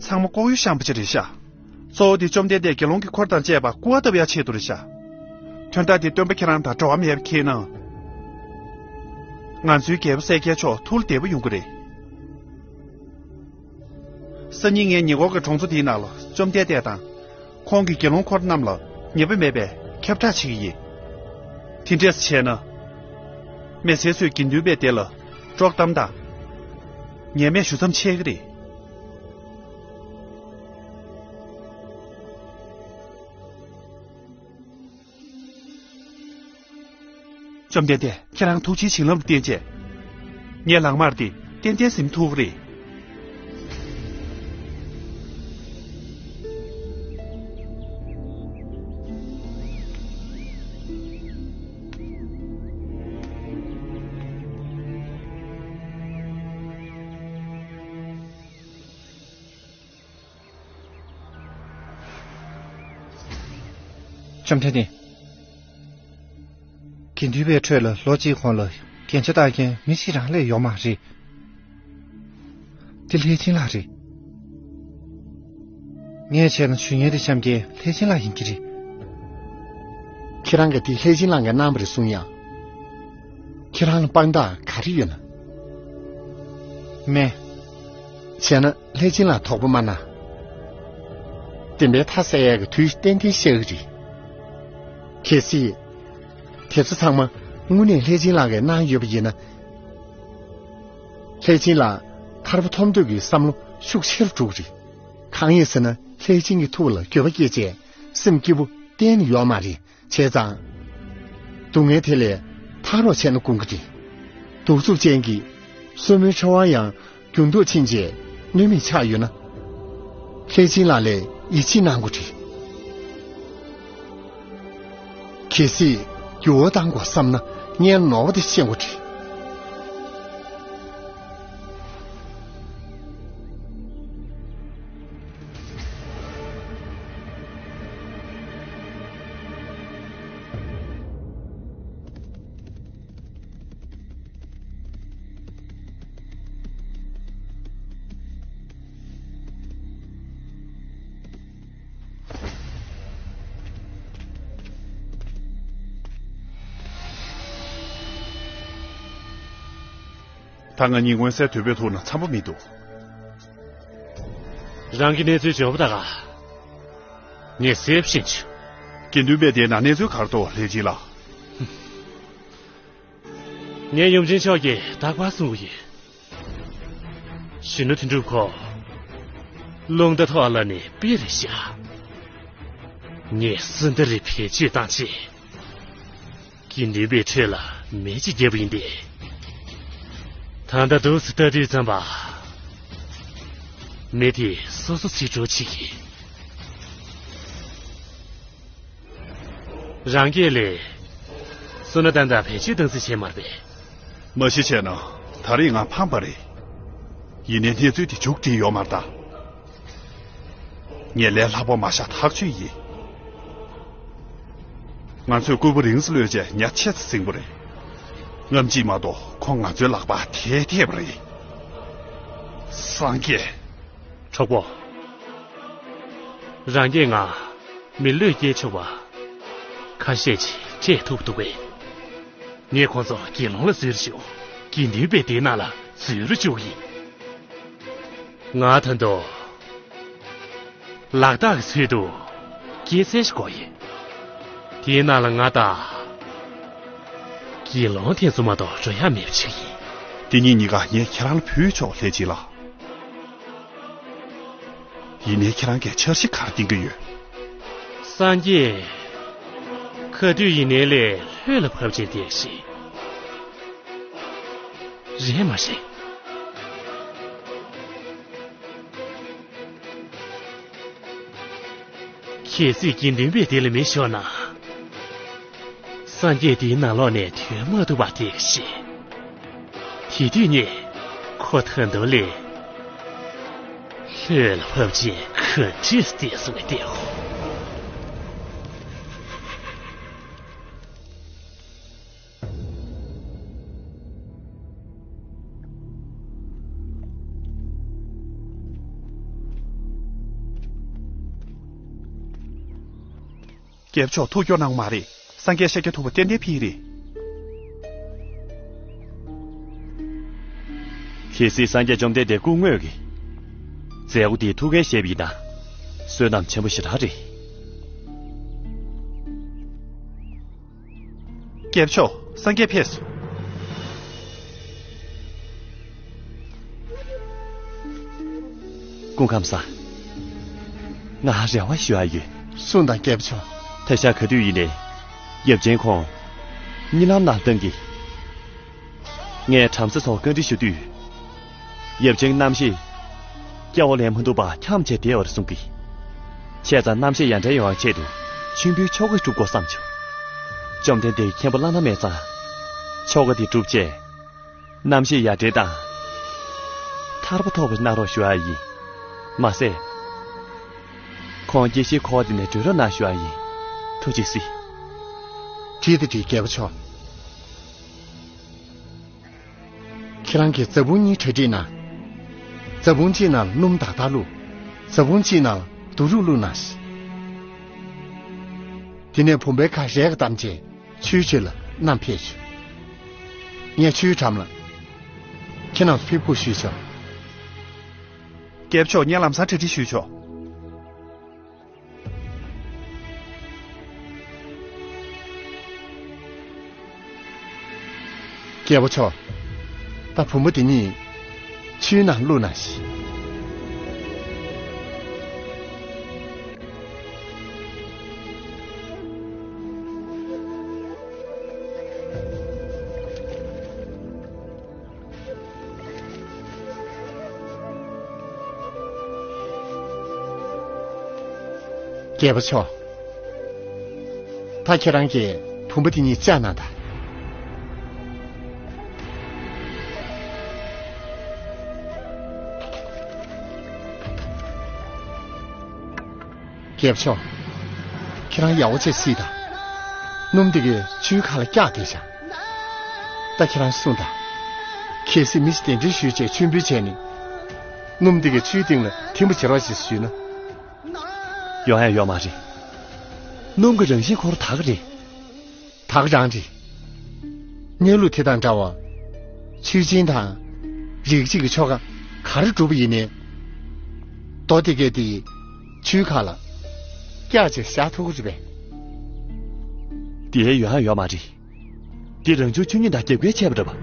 ཚང་མ་ལྐོག་གཡོ་བཤམས་པ་ཅིག་རེད་ཤག་གཙོ་བོ་དེ་བཅོམ་ལྡན་འདས་དགེ་སློང་གི་འཁོར་དང་བཅས་པ་སྐུར་བ་བཏབ་ཡག་ཆེད་དུ་རེད་ཤག་དོན་དག་དེ་སྟོན་པ་ཁྱེད་རང་དང་འབྲེལ་བ་མེད་པ་ཁེལ་ན། ང་ཚོའི་རྒྱལ་པོ་གསལ་རྒྱལ་མཆོག་ཐུགས་ལ་བདེ་པོ་ཡོང་གི་རེད། སང་ཉིན་ངས་ཉེ་འཁོར་གྱི་གྲོང་ཚོ་དེའི་ནང་ལ་བཅོམ་ལྡན་འདས་དང་། ཁོང་གི་དགེ་སློང་འཁོར་རྣམས་ལ་ཉེས་པ་མེད་པའི་ཁྱབ་བསྒྲགས་བྱེད་ཀྱི་ཡིན། དེ་འདྲས་བྱས་ན། མི་སེར་ཚོས་དགེ་འདུན་པའི་སྡེ་ལ་དཀྲོག་གཏམ་དང་། ངས་སྨན་ཞུ་མཚམས་ཆད་ཀྱི་རེད། བཅོམ་ལྡན་འདས། ཁྱེད་རང་ཐུགས་རྗེའི་བྱིན་རླབས་ལ་བརྟེན་བྱས། ངའི་ལག་དམར་དེ་ཏན་ཏན་ཟིན་ཐུབ་ཀྱི་རེད། བཅོམ་ལྡན་འདས། དགེ་འདུན་པའི་ཁྲོད་ལ་ལོ་གཅིག་གོང་ལ་རྒྱན་ཆ་བཏགས་མཁན་མི་གཅིག་རང་ལས་ཡོད་མ་རེད། འདི་ལྷས་སྦྱིན་ལགས་རེད། ངས་བྱས་ན་ཞུ་མཁན་དེ་བཤམས་མཁན་ལྷས་སྦྱིན་ལགས་ཡིན་གྱི་རེད། ཁྱེད་རང་གིས་འདི་ལྷས་སྦྱིན་ལགས་ཀྱིས་གནང་བ་རེད་གསུང་ཡ། ཁྱེད་རང་ལ་དཔང་རྟགས་ག་རེ་ཡོད་ན། མེད། བྱས་ན་ལྷས་སྦྱིན་ལགས་དོགས་པ་མ་གནང་། བདེན་པའི་མཐའ་གསལ་ཡག་གི་དུས་ཏན་ཏན་ཤར་གི་རེད། གལ་སྲིད། དེ་ཚོ་ཚང་མ་དངོས་གནས་ལྷས་སྦྱིན་ལགས་ཀྱིས་གནང་ཡོད་པ་ཡིན་ན། ལྷས་སྦྱིན་ལགས་ཐར་པ་ཐོབ་འདོད་ཀྱི་བསམ་བློ་ཤུགས་ཆེ་རུ་འགྲོ་གི་རེད། གང་ཡིན་ཟེར་ན་ལྷས་སྦྱིན་གྱི་ཐུགས་ལ་འགྱོད་པ་སྐྱེས་བྱས་སེམས་སྐྱིད་པོ་གཏན་ནས་ཡོད་མ་རེད། བྱས་ཙང་། སྡུག་བསྔལ་དེ་ལས་ཐར་རོགས་བྱས་ན་དགོངས་ཀྱི་རེད། གདུག་རྩུབ་ཅན་གྱི་སོར་མོའི་ཕྲེང་བ་ཡང་འགྱུར་ལྡོག་ཕྱིན་རྗེས་གནོད་མེད་ཆགས་ཡོད་ན། ལྷས་སྦྱིན་ལགས་ལ་ཡིད་ཆེས་གནང་དགོས་རེད། གལ་སྲིད་འགྱུར་བ་གཏང་དགོས་བསམ་ན་ངས་ནོར་བ་དེ་ཤེས་དགོས་རེད། ད་ང་གཉིས་མངོན་གསལ་དོད་པོས་ཐུག་ན་འཚམ་པོ་མི་འདུག་རང་གི་གནས་ཚུལ་བརྗོད་པ་ད་ག་ངས་གསལ་པོ་ཤེས་བྱུང་། དགེ་འདུན་པའི་སྡེ་ནང་གནས་ཚུལ་ག་རེ་འདུག་ལྷས་སྦྱིན་ལགས། ངས་ཡུམ་ཆེན་མཆོག་གིས་རྟག་པར་གསུང་གི་ཡོད། གཞོན་ནུ་དོན་གྲུབ་ཁོ། རླུང་རྟ་ཐོག་ལ་ནས་དཔེ་རེད་ཤག་ངས་སུ་འདི་རེད་བེད་སྤྱོད་བཏང་ཆེད། དགེ་འདུན་པའི་ཁྲོད་ལ་མེ་ཅིག་བརྒྱབ་པ་ཡིན་ཏེ། ད་ལྟ་འདུག་སེ་ལྟ་དུས་ཙམ་པ། མེ་དེ་སོ་སོ་ཚིག་འགྲོ་བྱེད་ཀྱི། རང་སྐད་ལས། བསོད་ནམས་ཏན་ཏན་བེད་སྤྱོད་བཏང་ཟིན་བྱས་མ་རེད་པས། མ་གཞི་བྱས་ན་ད་རེས་ང་ཕམ་པ་རེད། ཡིན་ནའི་གནས་ཚུལ་དེ་མཇུག་སྒྲིལ་ཡོད་མ་རེད་ད། ངས་ལས་སླ་པོ་མ་བཞག་ཐག་ཆོད་ཡིན། ང་ཚོས་སྐུད་པ་རིང་ཙམ་གློད་བྱས་ཉ་ཆེ་ཙམ་ཟིན་པ་རེད། རྔམ་བརྗིད་མ་གཏོགས་ཁོང་ང་ཚོའི་ལག་པར་ཐེ་ཐེ་བ་རེད། སངས་རྒྱས། གྲོགས་པོ། རང་སྐད་ངང་མི་བློས་སྐྱེལ་ཆོག་པ། ཁ་ཤས་ཅིག་སྤྲད་ཐུབ་འདུག་པས། ངས་ཁོང་ཚོ་དགེ་སློང་ལ་འཛུལ་རུ་བཅུག་དགེ་འདུན་པའི་སྡེ་ནང་ལ་འཛུལ་རུ་བཅུག་ཡིན། ང་ད་དུང་ལག་རྟགས་ཀྱི་ཚུལ་དུ་སྐྱེད་ཚལ་ཞིག་དགོས་ཡིན། དེའི་ནང་ལ་ང་དང་དགེ་སློང་དེ་ཚོ་མ་གཏོགས་འགྲོ་ཡག་མེད་པ་ཞིག་ཡིན། དེ་གཉིས་གཉིས་ཀ་ངས་ཁྱེད་རང་ལ་ཕུལ་ཆོག་ལྷས་སྦྱིན་ལགས། ཡིན་ནའི་ཁྱེད་རང་གིས་འཆར་གཞི་ག་རེ་འདིང་གི་ཡོད། སངས་རྒྱས། ཁ་ཐུག་ཡིན་ནའི་ལས་ལྷོད་ལ་བབས་ཅན་དེ་ཞིག་རེད་མ་རེད། གལ་སྲིད་དགེ་འདུན་པའི་སྡེ་ལ་མེ་ཤོར་ན། སངས་རྒྱས་དེའི་ནང་ལོགས་ནས་ཐོན་མ་ཐུབ་པ་དེ་ཤེས། དེ་དུས་ངས་ཁོ་ད་དུང་ལས་ལྷོད་ལ་བབས་ཅན་ག་འདྲས་བལྟས་སོང་བས་བལྟས་ཧོ། སྐྱབས་མཆོག་ཐུགས་སྐྱོ་གནང་མ་རེད། སངས་རྒྱས་ཤཱཀྱ་ཐུབ་པ་ཏན་ཏན་ཕེབས་རེད། གལ་སྲིད་སངས་རྒྱས་བཅོམ་ལྡན་འདས་སྐུ་དངོས་ཀྱིས་མཛད་སྒོ་འདིའི་ཐུགས་འགན་བཞེས་པ་ཡིན་ན། བསོད་ནམས་ཆེན་པོ་ཞེ་དྲག་རེད། སྐྱབས་མཆོག་སངས་རྒྱས་ཕེབས་སོང་། སྐུ་ཁམས་བཟང་། ང་རེ་བ་ཞུ་ཡ་ཡོད། གསུངས་དང་རྒྱལ་པོ་མཆོག་ད་ཆ་ག་དུས་ཡིན་ནའི་ཡབ་ཆེན་ཁོང་གཉིད་ལམ་ནང་བཏང་གི། ངས་བྲམ་ཟེ་ཚོར་བཀའ་འདྲི་ཞུ་དུས། ཡབ་ཆེན་རྣམ་ཤེས་སྐྱེ་བ་ལེན་མི་ཐུབ་པ་འཁྱམས་བྱས་བསྡད་པ་རེད་གསུང་གི། བྱས་ཙང་རྣམ་ཤེས་ཡར་འདྲེན་ཡོང་བའི་ཆེད་དུ་མཆོད་འབུལ་ཆོ་ག་སྒྲུབ་དགོས་བསམ་བྱུང་། བཅོམ་ལྡན་འདས་ཀྱིས་མཁྱེན་པ་བླ་ན་མེད་ཙང་། ཆོ་ག་དེ་སྒྲུབ་བྱས། རྣམ་ཤེས་ཡར་འདྲེན་དང་། ཐར་པ་ཐོབ་པ་གནང་རོགས་ཞུ་ཡ་ཡིན། མ་ཟད། ཁོང་དགེ་བཤེས་འཁོར་དེ་ནས་སྒྲོལ་རོགས་གནང་ཞུ་ཡ་ཡིན། ཐུགས་རྗེ་གཟིགས། བྲིས་དང་བྲིས། རྒྱལ་པོ་མཆོག་ཁྱེད་རང་གིས་རྫ་བུང་གཉིས་གྲ་སྒྲིག་གནང་། རྫ་བུང་གཅིག་ནང་ལ་སྣུམ་དག་དག་བླུགས། རྫ་བུང་གཅིག་ནང་ལ་དུག་རུག་བླུགས་གནང་ཞིག་དེ་ནས་བུམ་པའི་ཁ་རས་ཀྱིས་བསྡམས་བྱས། ཆུའི་ཆེད་ལ་བསྣམས་ཕེབས་ཤོག་ངས་ཆུའི་འགྲམ་ལ་ཁྱེད་རྣམས་ཕེབས་སྒུག་ཞུས་ཆོག་རྒྱལ་པོ་མཆོག་ངས་ལམ་སང་གྲ་སྒྲིག་ཞུས་ཆོག་རྒྱལ་པོ་མཆོག་ད་བུམ་པ་འདི་གཉིས་ཆུའི་ནང་བླུགས་གནང་ཞིག་རྒྱལ་པོ་མཆོག་ད་ཁྱེད་རང་གིས་བུམ་པ་འདི་གཉིས་བཅག་གནང་དང་། རྒྱལ་པོ་མཆོག་ཁྱེད་རང་ཡག་པོ་བྱས་གཟིགས་དང་། སྣུམ་འདི་གས་ཆུའི་ཁ་ལ་བཀྱགས་བསྡད་བཞག་ད་ཁྱེད་རང་གསུངས་དང་། གལ་སྲིད་མི་ཞིག་གདན་འདྲེན་ཞུས་བྱས་མཆོད་འབུལ་བྱས་ནས། སྣུམ་འདི་གས་ཆུའི་སྟེང་ལ་ཐིམ་པ་བྱེད་རོགས་ཞེས་ཞུས་ན། ཡོང་ཡ་ཡོད་མ་རེད། སྣུམ་གྱི་རང་བཞིན་ཁོ་རང་དག་གི་རེད། དག་རང་རེད། གནས་ལུགས་དེ་དང་འདྲ་བར། ཆོས་སྦྱིན་དང་། རིགས་གཅིག་གི་ཆོ་ག་ག་རེ་སྒྲུབ་པ་ཡིན་ནའི། རྡོ་དེ་གས་དེ་ཆུའི་ཁ་ལ་བཀྱགས་བྱས་བཞག་ཐུབ་ཀྱི་རེད་པས། དེའི་ཡོང་ཡ་ཡོད་མ་རེད། དེ་རང་བྱུང་ཆོས་ཉིད་དང་རྒྱབ་འགལ་བྱས་པ་རེད་པ།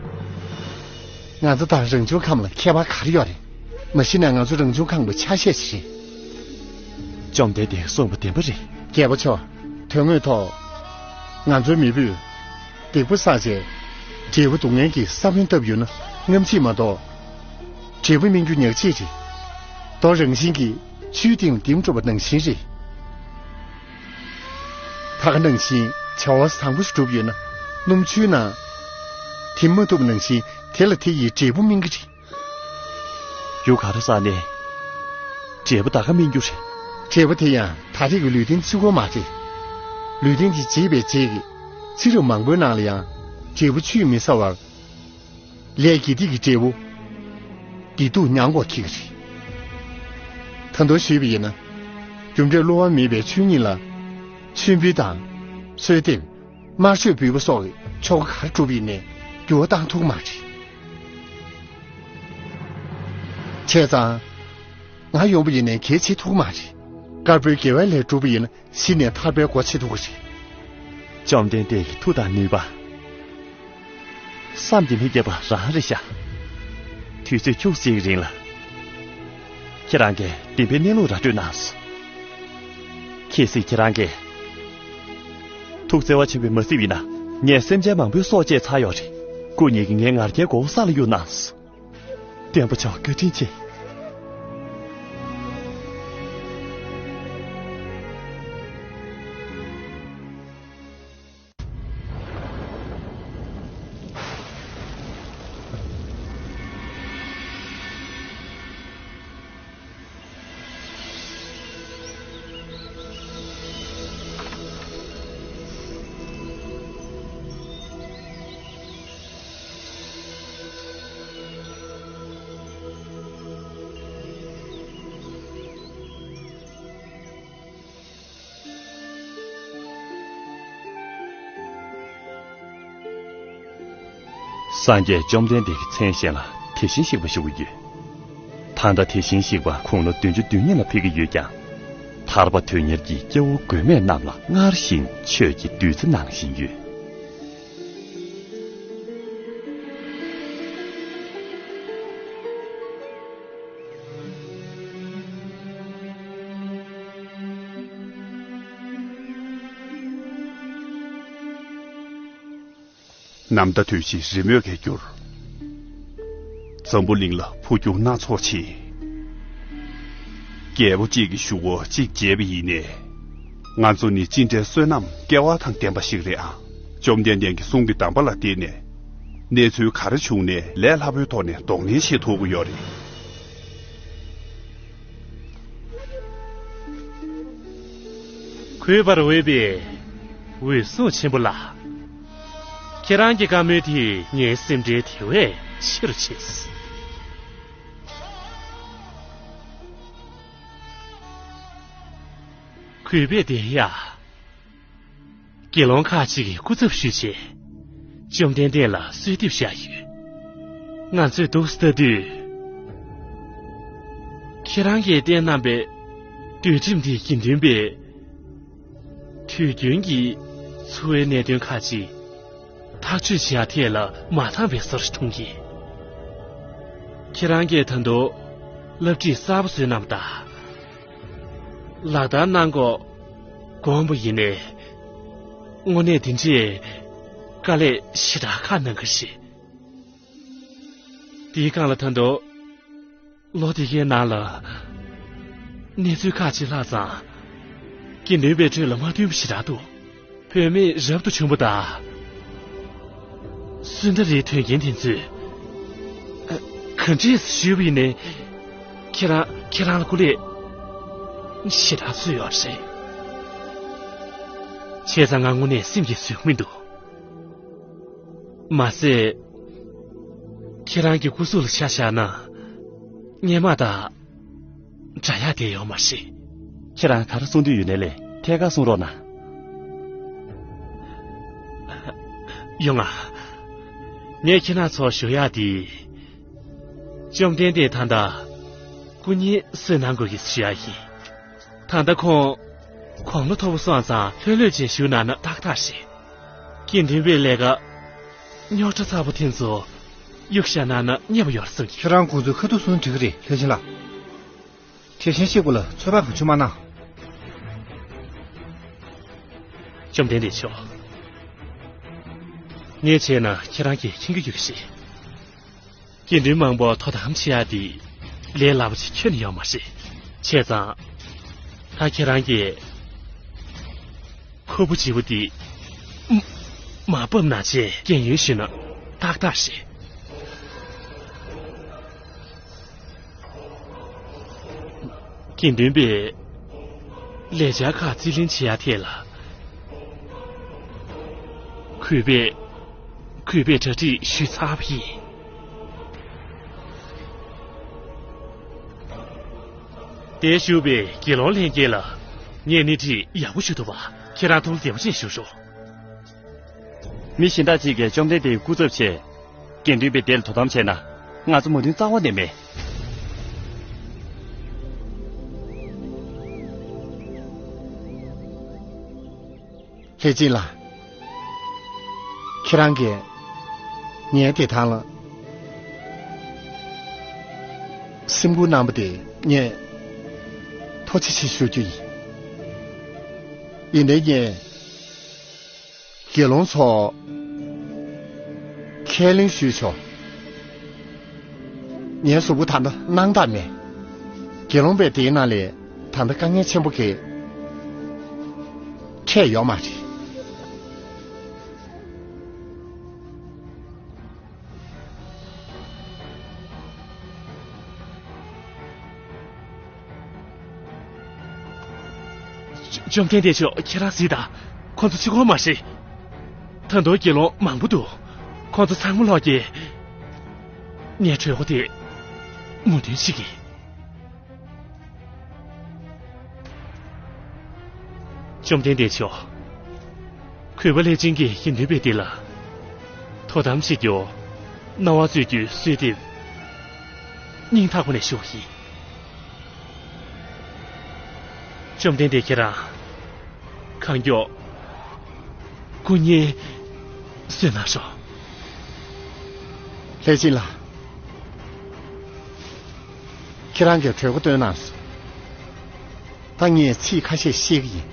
ང་ཚོ་དང་རང་བྱུང་ཁམས་ལ་ཁྱད་པར་ག་རེ་ཡོད་རེད། མ་གཞི་ནས་ང་ཚོ་རང་བྱུང་ཁམས་ཀྱི་ཆ་ཤས་ཤིག་རེད། བཅོམ་ལྡན་འདས་ཀྱིས་གསུངས་པ་བདེན་པ་རེད། རྒྱལ་པོ་མཆོག་དོན་དངོས་ཐོག་ང་ཚོའི་མེས་པོས་སྡིག་པ་བསགས་རྗེས་འབྲས་བུ་སྡུག་བསྔལ་གྱི་ས་བོན་བཏབ་ཡོད་ན། རྔམ་བརྗིད་མ་གཏོགས་འབྲས་བུ་སྨིན་རྒྱུ་ཉག་གཅིག་རེད། རྡོ་རང་བཞིན་གྱིས་ཆུའི་སྟེང་ལ་ལྡེམ་འགྲོ་བ་ནང་བཞིན་རེད། ད་ག་ནང་བཞིན་བྱ་བ་བཟང་པོ་ཞིག་བསྒྲུབས་ཡོད་ན། སྣུམ་ཆུའི་ནང་ཐིམ་མ་ཐུབ་ནང་བཞིན་དེ་ལ་དེ་ཡིས་འབྲས་བུ་སྨིན་གྱི་རེད། རྒྱུ་ག་རེ་བསགས་ནས་འབྲས་བུ་ད་ག་སྨིན་རྒྱུ་རེད། འབྲས་བུ་དེ་ཡང་ད་རེས་ཀྱི་ལུས་རྟེན་གཅིག་པོ་མ་རེད། ལུས་རྟེན་དེ་བརྗེས་པའི་རྗེས་ཀྱི་ཚེ་རབས་མང་པོའི་ནང་ལ་ཡང་འབྲས་བུ་ཆུས་མི་ཟ་བར། ལས་དགེ་སྡིག་གི་འབྲས་བུ། བདེ་སྡུག་མྱང་དགོས་ཀྱི་རེད། ད་དུང་ཞུས་པ་ཡིན་ན། རྒྱུ་འབྲས་བསླུ་བ་མེད་པའི་ཆོས་ཉིད་ལ། མཆོད་འབུལ་དང་། གསོལ་འདེབས། དམར་མཆོད་འབུལ་བ་སོགས་ཀྱི་ཆོ་ག་ག་རེ་བསྒྲུབས་ཡིན་ནའི་འགྱུར་བ་བཏང་ཐུབ་ཀྱི་མ་རེད། བྱས་ཙང་། ང་ཡོང་བ་ཡིན་ནའི་གལ་ཆེ་ཐུབ་ཀྱི་མ་རེད། དཀར་པོའི་དགེ་བའི་ལས་བསྒྲུབས་པ་ཡིན་ན་གཞི་ནས་ཐར་པའི་སྒོ་ཕྱེ་ཐུབ་ཀྱི་རེད། བཅོམ་ལྡན་འདས་ཀྱི་མཐུ་དང་ནུས་པ། བསམ་གྱིས་མི་ཁྱབ་པ་རང་རེད་ཤག་དུས་ཚོད་ཁྱུག་ཙམ་གྱི་རིང་ལ། ཁྱེད་རང་གིས་བདེན་པའི་གནས་ལུགས་ར་སྤྲོད་གནང་སོང་། གལ་སྲིད་ཁྱེད་རང་གིས་ཐུགས་བརྩེ་བ་ཆེན་པོས་མ་གཟིགས་པ་ཡིན་ན། ངས་སེམས་ཅན་མང་པོའི་སྲོག་བཅད་ཚར་ཡོད་རེད། སྐུ་ཉིད་ཀྱིས་ངའི་ང་རྒྱལ་མགོ་བོ་ས་ལ་གཡུགས་གནང་སོང་། བསྟན་པ་མཆོག་བཀའ་དྲིན་ཆེ། སངས་རྒྱས་བཅོམ་ལྡན་འདས་ཀྱི་མཚན་གཞན་ལ་དེ་བཞིན་གཤེགས་པ་ཞུ་གི་ཡོད། ད་ལྟ་དེ་བཞིན་གཤེགས་པ་དགུང་ལོ་བདུན་ཅུ་དོན་གཉིས་ལ་ཕེབས་ཀྱི་ཡོད་ཀྱང་། ཐར་པ་དོན་གཉེར་གྱི་སྐྱེ་བོ་མགོན་མེད་རྣམས་ལ་སྔར་བཞིན་ཆོས་ཀྱི་བདུད་རྩི་གནང་བཞིན་ཡོད། ནམ་ཟླ་དུས་བཞི་རི་མོས་ཀྱིས་བསྒྱུར། འཛམ་བུ་གླིང་ལ་འཕོ་འགྱུར་སྣ་ཚོགས་ཕྱིན། རྒྱལ་པོ་གཅིག་གི་གཞུག་གུ་གཅིག་བྱས་པ་ཡིན་ནའི། ང་ཚོ་ནི་ཅི་འདྲའི་བསོད་ནམས་སྐལ་བ་དང་ལྡན་པ་ཞིག་རེད་ཨང་། བཅོམ་ལྡན་འདས་ཀྱི་གསུང་གི་གདམས་པ་ལ་བརྟེན་ནས། གནས་ཚུལ་ག་རེ་བྱུང་ནའི་ལས་སླ་པོའི་ཐོག་ནས་གདོང་ལེན་བྱེད་ཐུབ་ཀྱི་ཡོད་རེད། གུས་པར་འོས་པའི་འོད་སྲུང་ཆེན་པོ་ལགས། ཁྱེད་རང་གི་བཀའ་མོལ་དེས་ངའི་སེམས་ཁྲལ་དེ་བས་ཆེ་རུ་ཕྱིན། གུས་པས་བདེན་ཡ། དགེ་སློང་ཁག་ཅིག་གིས་སྐུ་ཚབ་ཞུས་བྱས། བཅོམ་ལྡན་འདས་ལ་གསོལ་འདེབས་བཞག་ཡོད། ང་ཚོས་འདུག་སེ་ལྟ་དུས། ཁྱེད་རང་གིས་བསྟན་གནང་པའི་འདུལ་ཁྲིམས་འདིའི་དགེ་འདུན་པས། དུས་རྒྱུན་གྱི་འཚོ་བའི་གནད་དོན་ཁག་ཅིག་ཐག་གཅོད་བྱེད་ཡ་ཐད་ལ་མ་འདང་བའི་བཟོ་འདྲ་མཐོང་གི། ཁྱེད་རང་གིས་ད་དུང་བསླབ་ཁྲིད་གསར་པ་བཟོས་གནང་བ་དང་། ལག་བསྟར་གནང་དགོས་དགོངས་པ་ཡིན་ནའི། དངོས་གནས་དེ་འདྲའི་དཀའ་ལས་ཞེ་དྲག་ཁག་གནང་གི་རེད། དེའི་སྒང་ལ་ད་དུང་ལོ་དེ་གའི་ནང་ལ་གནས་ཚུལ་ཁག་ཅིག་ལྷག་ཙང་དགེ་འདུན་པའི་ཁྲོད་ལ་མ་མཐུན་པ་ཞེ་དྲག་འདུག་བུད་མེད་རབ་ཏུ་བྱུང་བ་དང་། སུ་འདྲ་རེད་དོན་རྐྱེན་དེ་ཚོས། ཨ། ག་འདྲས་ཞུས་པ་ཡིན་ནའི། ཁྱེད་རང་ཁྱེད་རང་ལ་སྐུ་ལས་ཞེ་དྲག་བསྩལ་ཡོད་རེད། བྱས་ཙང་ང་དངོས་གནས་སེམས་ཀྱིས་བཟོད་ཀྱི་མི་འདུག་མ་ཟད། ཁྱེད་རང་གི་སྐུ་གཟུགས་ལ་ཆ་བཞག་ན། སྔས་མ་དང་འདྲ་ཡག་དེ་ཡོད་མ་རེད། ཁྱེད་རང་ག་རེ་གསུང་འདོད་ཡོད་ནའི་ལས་ཐད་ཀར་གསུང་རོགས་གནང་། ཡོང་ང་། ངས་ཁྱེད་རང་ཚོར་ཞུ་ཡག་དེ། བཅོམ་ལྡན་འདས་ད་ལྟ་སྐུ་ཉིད་གསོལ་གནང་དགོས་ཀྱི་ཞུ་ཡག་ཡིན། ད་ལྟ་ཁོང་དགུང་ལོ་མཐོ་པོ་སོང་ཙང་ལྷོད་ལྷོད་བྱས་བཞུགས་གནང་ན་ཏག་ཏག་རེད། དགེ་འདུན་པའི་ལས་ཀ་རྙོག་དྲ་ཚ་པོ་དེ་ཚོ་གཡུག་བཞག་གནང་ན་མཉེས་པོ་ཡོད་བསམ་གྱི། ཁྱེད་རང་ཁོང་ཚོའི་ཁ་ཐུག་གསུང་འགྲིག་གི་རེད། ལྷས་བྱིན་ལགས། དེ་བཞིན་གཤེགས་པ་ལ་ཚོད་དཔག་གང་བྱུང་མ་གནང་། བཅོམ་ལྡན་འདས་མཆོག་ངས་བྱས་ན་ཁྱེད་རང་གིས་མཁྱེན་གྱི་ཡོད་ཀྱི་རེད། དགེ་འདུན་མང་པོ་དོ་དམ་བྱེད་ཡག་འདི་ལས་སླ་པོ་ཞིག་ཁྱོན་ནས་ཡོད་མ་རེད། བྱས་ཙང་། ད་ཁྱེད་རང་གིས་ཁུར་པོ་ལྗིད་པོ་འདི་མ་མ་ཕབ་ན་བྱས་རྒན་ཡོལ་ཞུས་ན་ཏག་ཏག་རེད། དགེ་འདུན་པས་ལས་འཆར་ཁག་རྩིས་ལེན་བྱེད་ཡག་ཐད་ལ། གུས་པས་གུས་པས་གྲ་སྒྲིག་ཞུས་ཚར་བ་ཡིན། དེར་བཞུགས་པའི་དགེ་སློང་ལྷན་རྒྱས་ལ་ངས་སྣེ་ཁྲིད་ཡག་པོ་ཞུ་ཐུབ་པ་ཁྱེད་རང་ཐུགས་བདེ་པོ་ཅན་ཞུ་ཤོག་མི་གཞན་དག་ཅིག་གིས་བཅོམ་ལྡན་འདས་ཀྱི་སྐུ་ཚབ་བྱས། དགེ་འདུན་པའི་སྡེ་ལ་དོ་དམ་བྱས་ན། ང་ཚོ་མོས་མཐུན་རྩ་བ་ནས་མེད། ལྷས་བྱིན་ལགས། ཁྱེད་རང་གིས་ངའི་བདེ་ཐང་ལ་སེམས་ཁུར་གནང་བ་དེ་ངས་ཐུགས་རྗེ་ཆེ་ཞུ་རྒྱུ་ཡིན། ཡིན་ནའི་ངས། དགེ་སློང་ཚོ། ཁས་ལེན་ཞུས་ཆོག་ངའི་གཟུགས་པོ་ད་ལྟ་སྣང་དག་མེད། དགེ་སློང་པས་དེའི་ནང་ལས་ད་ལྟ་དཀའ་ངལ་ཆེན་པོ་གི་འཕྲད་ཡོད་མ་རེད། བཅོམ་ལྡན་འདས་མཆོག་ཁྱེད་རང་གཟིགས་དང་། ཁོང་ཚོ་གཅིག་པོ་མ་རེད། ད་དུང་དགེ་སློང་མང་པོ་འདུག་ཁོང་ཚོ་ཚང་མ་ལོག་གིས་ངའི་གྲོས་འགོ་དེ་མོས་མཐུན་བྱེད་ཀྱི། བཅོམ་ལྡན་འདས་མཆོག་གུས་པ་ལྷས་བྱིན་གྱིས་དགེ་འདུན་པའི་སྡེ་ལ་དོ་དམ་བྱེད་རྒྱུ། རྣ་བ་འཚོལ་རྒྱུའི་གསོལ་འདེབས་སྙིང་ཐག་པ་ནས་ཞུ་བ་ཡིན། བཅོམ་ལྡན་འདས་ཁྱེད་རང་གང་མགྱོགས་སྐུ་ཉིད་གསོལ་གནང་ཤོག་ལྷས་བྱིན་ལགས། ཁྱེད་རང་གིས་གྲོས་འགོ་བཏོན་གནང་སོང་། ད་ངས་ཚིག་ཁ་ཤས་བཤད་ཀྱི་ཡིན།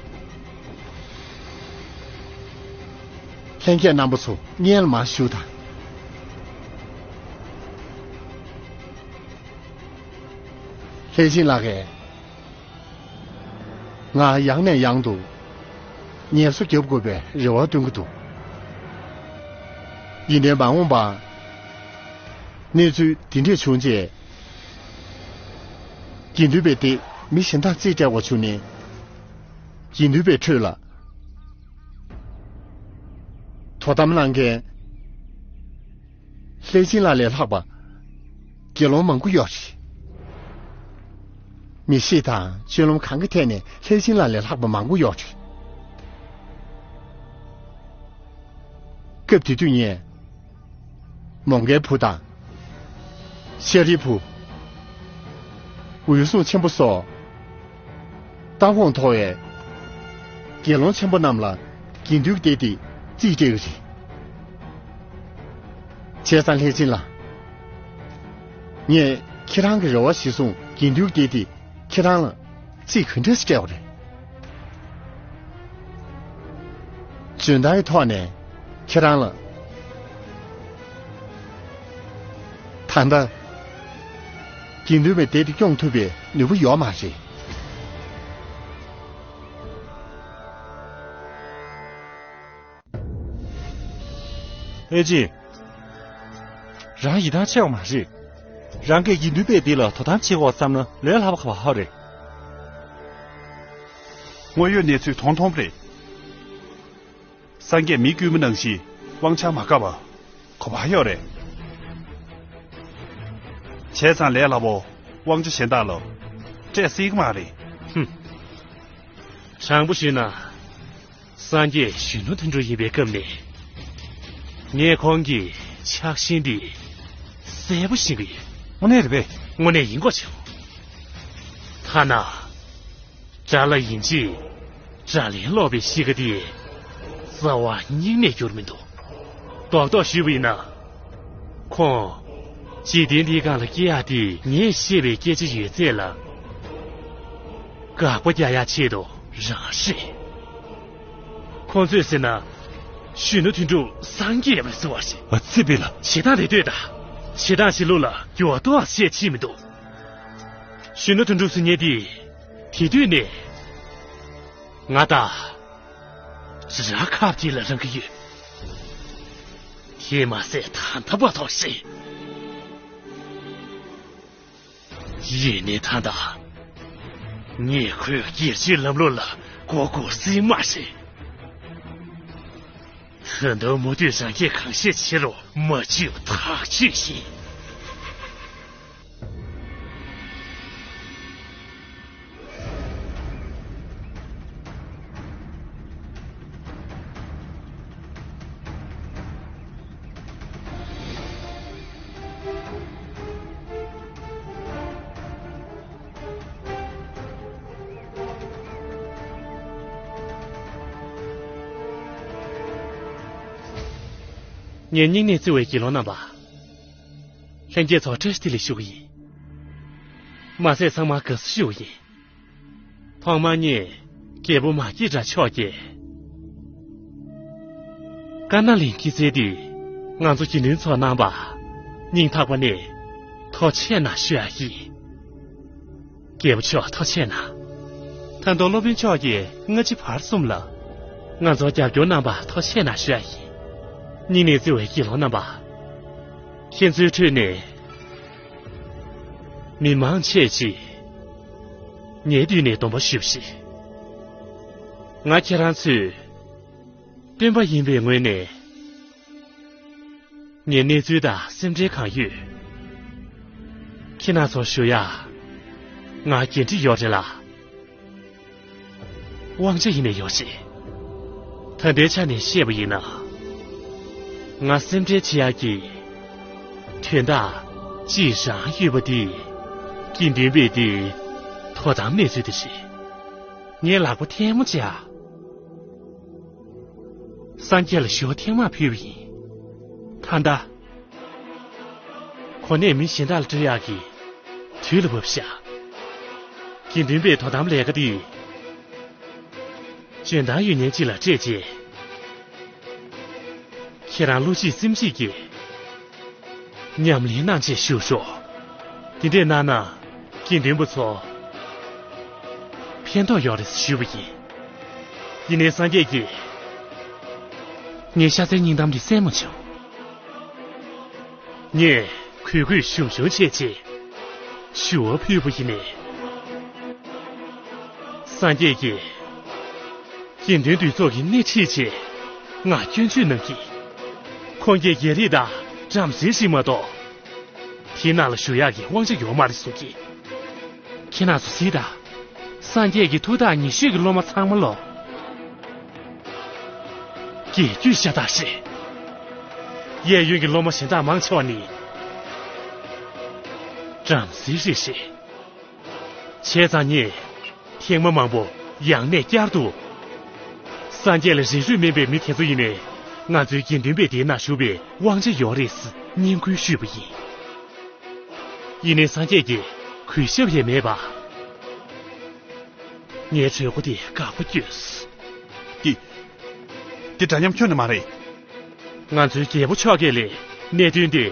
ལྷན་རྒྱས་རྣམ་པ་ཚོ་སྔོན་ལ་མར་བཞུགས་དང་། ལྷས་བྱིན་ལགས་ཀྱིས་ང་ཡང་ནས་ཡང་དུ་ངལ་གསོ་རྒྱབ་དགོས་པའི་རེ་བ་བཏོན་གྱི་འདུག། ཡིན་ནའི་མ་འོངས་པར་གནས་ཚུལ་འདི་འདྲས་བྱུང་རྗེས། དགེ་འདུན་པའི་སྡེ་མི་གཞན་དག་རྩིས་སྤྲད་པ་བྱུང་ནས། དགེ་འདུན་པའི་ཁྲོད་ལ་དོ་དམ་གནང་མཁན་ལྷས་བྱིན་ལགས་ལས་ལྷག་པ་དགེ་སློང་མང་པོ་ཡོད་རེད། མི་གཤིས་དང་སྤྱོད་ལམ་གང་གི་ཐད་ནས་ལྷས་བྱིན་ལགས་ལས་ལྷག་པ་མང་པོ་ཡོད་རེད། སྐབས་དེ་དུས་ངས་མོའུ་འགལ་བུ་དང་། ཤཱ་རིའི་བུ། འོད་སྲུང་ཆེན་པོ་སོགས་རྟ་བོང་མཐོ་བའི་དགེ་སློང་ཆེན་པོ་རྣམས་ལ་དགེ་འདུན་སྡེ་འདི་རྩིས་སྤྲད་ཀྱི་རེད། བྱས་ཙང་ལྷས་བྱིན་ལགས། ངས་ཁྱེད་རང་གི་རེ་བ་གཞིར་བཟུང་དགེ་འདུན་སྡེ་འདི་ཁྱེད་རང་ལ་རྩིས་ག་འདྲ་ཞིག་སྤྲད་པ་རེད། འཇོན་ཐང་གི་ཐོག་ནས་ཁྱེད་རང་ལ། ད་ལྟ་དགེ་འདུན་པའི་སྡེ་འདི་སྐྱོང་ཐུབ་པའི་ནུས་པ་ཡོད་མ་རེད། ལྷས་བྱིན། རང་ཡིད་ཐང་ཆད་པ་མ་རེད། རང་གིས་དགེ་འདུན་པའི་སྡེ་ལ་དོ་དམ་བྱེད་དགོས་བསམ་ན་ལས་སླ་པོ་ག་པར་ཡོད་རེད། དངོས་ཡོད་གནས་ཚུལ་མཐོང་མཐོང་རེད། སངས་རྒྱས་མི་དཀྱུས་མ་ནང་བཞིན་དབང་ཆ་མ་བཀག་པ་ག་པར་ཡོད་རེད། བྱས་ཙང་ལས་སླ་པོ་དབང་ཆ་གཞན་དག་ལ་སྤྲད་སྲིད་ཀྱི་མ་རེད། ཧུམ། དྲང་པོ་ཞུས་ན། སངས་རྒྱས་གཞོན་ནུ་དོན་གྲུབ་ཡིན་པའི་སྐབས་ནས། ངས་ཁོང་གི་ཆགས་ཞེན་འདི་གསལ་པོ་ཤེས་ཀྱི་ཡོད། དངོས་གནས་རེད་པས། དངོས་གནས་ཡིན་དགོས་བྱུང་། ཐ་ན། དགྲ་ལྷ་ཡིན་ཕྱིར་དགྲ་ལན་སློག་པའི་གཤིས་ཀ་དེ་རྩ་བ་ཉིད་ནས་འགྱུར་མི་འདུག། རྡོག་རྡོག་ཞུས་པ་ཡིན་ན། ཁོང་འཇིག་རྟེན་འདིའི་སྒང་ལ་སྐྱེ་ཡག་དེ་ངས་བཤད་པའི་སྐད་ཆ་ཡོད་ཚད་ལ་དགག་པ་རྒྱག་ཡག་ཆེད་དུ་རང་རེད། ཁོང་ཚོས་ཟེར་ན། གཞོན་ནུ་དོན་གྲུབ་སངས་རྒྱས་ཡིན་པ་ཟེར་བ་རེད། ཨ་ཙི་པི་ལ། བྱེད་སྟངས་རེ་ལྟོས་དང་། བྱེད་སྟངས་བྱེད་ལུགས་ལ་འགྱུར་བ་ཏོག་ཙམ་ཕྱིན་མི་འདུག། གཞོན་ནུ་དོན་གྲུབ་ཟེར་མཁན་དེ། དེ་དུས་ནས་ང་དང་ར་ཁབ་དེ་ལ་རང་གི་ཡོད། དེས་མ་ཟད་ད་ལྟ་བར་དུ་རེད། ཡིན་ནའི་ད་ལྟ་ངས་ཁོའི་སྒེར་གཅོད་ལམ་ལུགས་ལ་མགོ་སྒུར་སྲིད་མ་རེད། ད་དུང་མུ་མཐུད་རང་སྐད་གང་བཤད་བྱེད་རོགས། མ་བྱུང་ཐག་ཆོད་ཡིན། ངའི་སྙིང་ནས་བརྩེ་བའི་དགེ་སློང་རྣམ་པ། ལྷན་རྒྱས་ཚོར་བཀྲ་ཤིས་བདེ་ལེགས་ཞུ་གི་ཡིན། མ་ཟད་ཚང་མར་དགའ་བསུ་ཞུ་གི་ཡིན། ཐོག་མར་ངས་རྒྱལ་པོ་མ་སྐྱེས་དགྲ་མཆོག་གིས་དཀར་ནག་གླིང་སྐྱེད་ཚལ་འདི་ང་ཚོ་དགེ་འདུན་ཚོ་རྣམ་པ་སྙིང་ཐག་པ་ནས་ཐུགས་རྗེ་གནང་ཞུ་ཡག་ཡིན། རྒྱལ་པོ་མཆོག་ཐུགས་རྗེ་གནང་། ད་དུང་སློབ་དཔོན་མཆོག་གིས་སྔ་ཕྱི་བར་གསུམ་ལ་ང་ཚོ་རྒྱབ་སྐྱོར་གནང་བར་ཐུགས་རྗེ་གནང་ཞུ་ཡག་ཡིན། སྙིང་ནས་བརྩེ་བའི་དགེ་སློང་རྣམ་པ། ཁྱེད་ཚོའི་ཁྲོད་ནས་མི་མང་ཆེ་ཅིག་ངའི་མདུན་ནས་སྡོམ་པ་ཞུས་པ་རེད། ང་ཁྱེད་རང་ཚོའི་སྟོན་པ་ཡིན་པའི་ངོས་ནས་ངས་གནས་ཚུལ་དང་སེམས་ཁྲལ་གང་ཡོད། ཁྱེད་རང་ཚོར་ཞུ་ཡག་ང་འགན་འཁྲི་ཡོད་རེད་ལ། དབང་ཆ་ཡིན་ནའི་ཡོད་རེད། ད་ལྟའི་ཆ་ནས་བཤད་པ་ཡིན་ན། ང་སེམས་ཁྲལ་བྱེད་ཡག་གི་དོན་དག་གཅིག་རང་ཡོད་པ་དེ། དགེ་འདུན་པའི་སྡེའི་དོ་དམ་གནས་ཚུལ་དེ་རེད། ངས་ལག་པ་ཐལ་མོ་སྦྱར། སངས་རྒྱས་ལ་ཞུ་བ་ཐེངས་མང་ཕུལ་བ་ཡིན། ད་ལྟ། གོ་གནས་མི་གཞན་དག་ལ་སྤྲོད་ཡག་གི་དུས་ལ་བབས་ཤག། དགེ་འདུན་པའི་དོ་དམ་ལས་ཀ་འདི་འཇོན་ཐང་ཡོད་མཁན་ཅིག་ལ་སྤྲད་རྗེས། ཁྱེད་རང་བློ་གཅིག་སེམས་གཅིག་གིས་ཉམས་ལེན་གནང་ཆེད་ཞུ་ཤོག་དེ་འདྲས་གནང་ན་དགེ་འདུན་པ་ཚོ་ཕན་ཐོགས་ཡོད་རེད་ཞུས་པ་ཡིན། ཡིན་ནའི་སངས་རྒྱས་ཀྱིས་ངའི་ཤ་ཚའི་སྙིང་གཏམ་འདི་གསན་མ་བྱུང་། ངས་གུས་གུས་ཞུམ་ཞུམ་བྱས་རྗེས་ཞུ་བ་ཕུལ་བ་ཡིན་ནའི། སངས་རྒྱས་ཀྱིས་དགེ་འདུན་འདུས་ཚོགས་ཀྱི་སྣེ་ཁྲིད་རྗེས་ང་སྐྱོན་བརྗོད་གནང་གིས། ཁོང་གིས་རྒྱལ་རིགས་དང་བྲམ་ཟེ་ཞིག་མ་གཏོགས། དེའི་ནང་ལ་ཞུགས་ཡག་གི་དབང་ཆ་ཡོད་མ་རེད་གསུངས་ཀྱིས། ཁྱེད་རང་ཚོ་གཟིགས་དང་། སངས་རྒྱས་ཀྱི་ཐུགས་ཐག་ཉེ་ཤོས་ཀྱི་སློབ་མ་ཚང་མ་ལོ། རྒྱལ་རྒྱུད་ཤ་སྟག་རེད། གཡས་གཡོན་གྱི་སློབ་མ་གཞན་དག་མང་ཆེ་བ་ནི། བྲམ་ཟེ་རེད་ཤག་བྱས་ཙང་ངས་ཐེངས་མ་མང་པོ་ཡང་ནས་བསྐྱར་དུ། སངས་རྒྱས་ལ་རེ་ལྟོས་མེད་པའི་མི་དེ་ཚོ་ཡིན་ནའི་ང་ཚོའི་དགེ་འདུན་པའི་སྡེའི་ནང་ཞུགས་པའི་དབང་ཆ་ཡོད་རེད་ཟེར་སྙན་སྐུལ་ཞུས་པ་ཡིན། ཡིན་ནའི་སངས་རྒྱས་ཀྱིས་གུས་ཞབས་ཡས་མེད་པ། ངའི་གྲོས་འགོ་དེ་དགའ་པོ་སྐྱོས། འདི། འདི་འདྲ་མཉམ་ཁྱོན་ནས་མ་རེད། ང་ཚོའི་རྒྱལ་པོ་མཆོག་གིས་ལས་གནད་དོན་དེ་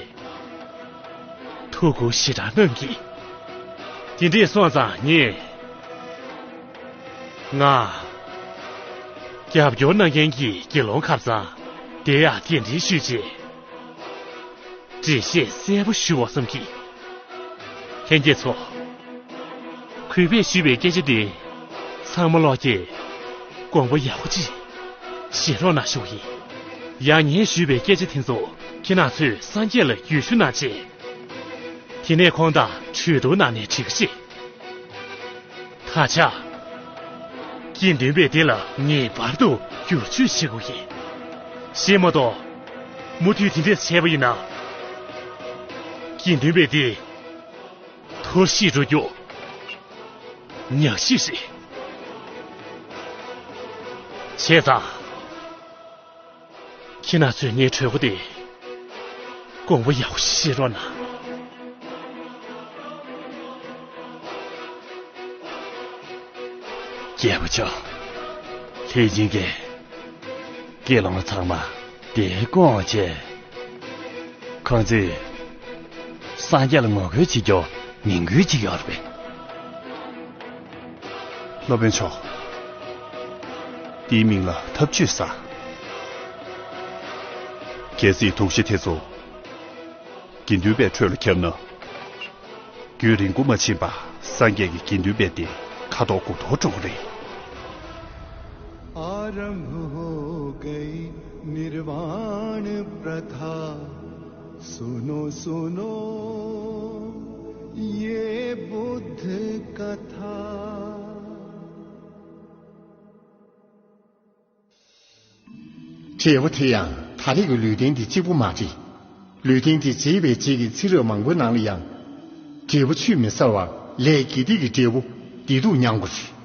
ཐུགས་ཁུར་ཞེ་དྲག་གནང་གིས། དེ་འདྲས་སོང་ཙང་ངས། ང་རྒྱབ་སྐྱོར་གནང་མཁན་གྱི་དགེ་སློང་ཁ་སང་དེ་ཡང་གདན་འདྲེན་ཞུས་རྗེས། འགྲེལ་བཤད་གསལ་པོ་ཞུ་བ་བསམ་གྱིས། ལྷན་རྒྱས་ཚོ། གུས་པས་ཞུས་པའི་སྐད་ཆ་འདི། ཚང་མ་ལོག་གིས། དགོངས་པ་ཡག་པོ་ཅིག་བཞེས་རོགས་གནང་ཞུ་གི་ཡིན། ཡང་ངས་ཞུས་པའི་སྐད་ཆ་དེ་ཚོ་ཁྱེད་རང་ཚོས་སངས་རྒྱས་ལ་འོས་ཤོག་གནང་རྗེས། དེ་ནས་ཁོང་དང་གྲོས་བསྡུར་གནང་ནས་འགྲིག་གི་རེད། ད་ཆ། དགེ་འདུན་པའི་སྡེ་ལ་ངེས་པར་དུ་བསྒྱུར་བཅོས་བྱེད་དགོས་ཀྱི། ཞེས་མ་གཏོགས། མུ་མཐུད་དེ་འདྲས་བྱས་པ་ཡིན་ན། དགེ་འདུན་པའི་སྡེ། འཐོར་ཞིག་འགྲོ་རྒྱུ། ཉག་ཞིག་རེད། བྱས་ཙང་། ཁྱེད་རང་ཚོས་ངའི་གྲོས་འགོ་དེ། དགོངས་པ་ཡག་པོ་ཞིག་བཞེས་རོགས་གནང་། རྒྱལ་པོ་མཆོག་ལྷས་སྦྱིན་གྱིས། དགེ་སློང་ཚང་མ་དེར་བསྐོང་བྱས། ཁོང་ཚོས་སངས་རྒྱས་ལ་ངོ་རྒོལ་བྱེད་རྒྱུ་མིང་འགོད་ཅིག་ཡོད་རེད་པས། སློབ་དཔོན་མཆོག་དེའི་མིང་ལ་ཐབས་ཇུས་ཟེར། གལ་སྲིད་དོགས་གཞི་དེ་ཚོ་དགེ་འདུན་པའི་ཁྲོད་ལ་ཁྱབ་ན། རྒྱུན་རིང་པོ་མ་ཕྱིན་པར་སངས་རྒྱས་ཀྱི་དགེ་འདུན་པའི་སྡེ་ཁ་དོག་དགུ་དོག་འགྲོ་གི་རེད། आरंभ हो गई निर्वाण प्रथा। सुनो सुनो ये बुद्ध कथा। འབྲས་བུ་དེ་ཡང་ད་རེས་ཀྱི་ལུས་རྟེན་འདི་གཅིག་པུ་མ་རེད། ལུས་རྟེན་འདི་མཛེས་པའི་རྗེས་ཀྱི་ཚེ་རབས་མང་པོའི་ནང་ལ་ཡང་། འབྲས་བུ་ཆུད་མི་ཟ་བར་ལས་དགེ་སྡིག་གི་འབྲས་བུ་བདེ་སྡུག་མྱང་དགོས་རེད།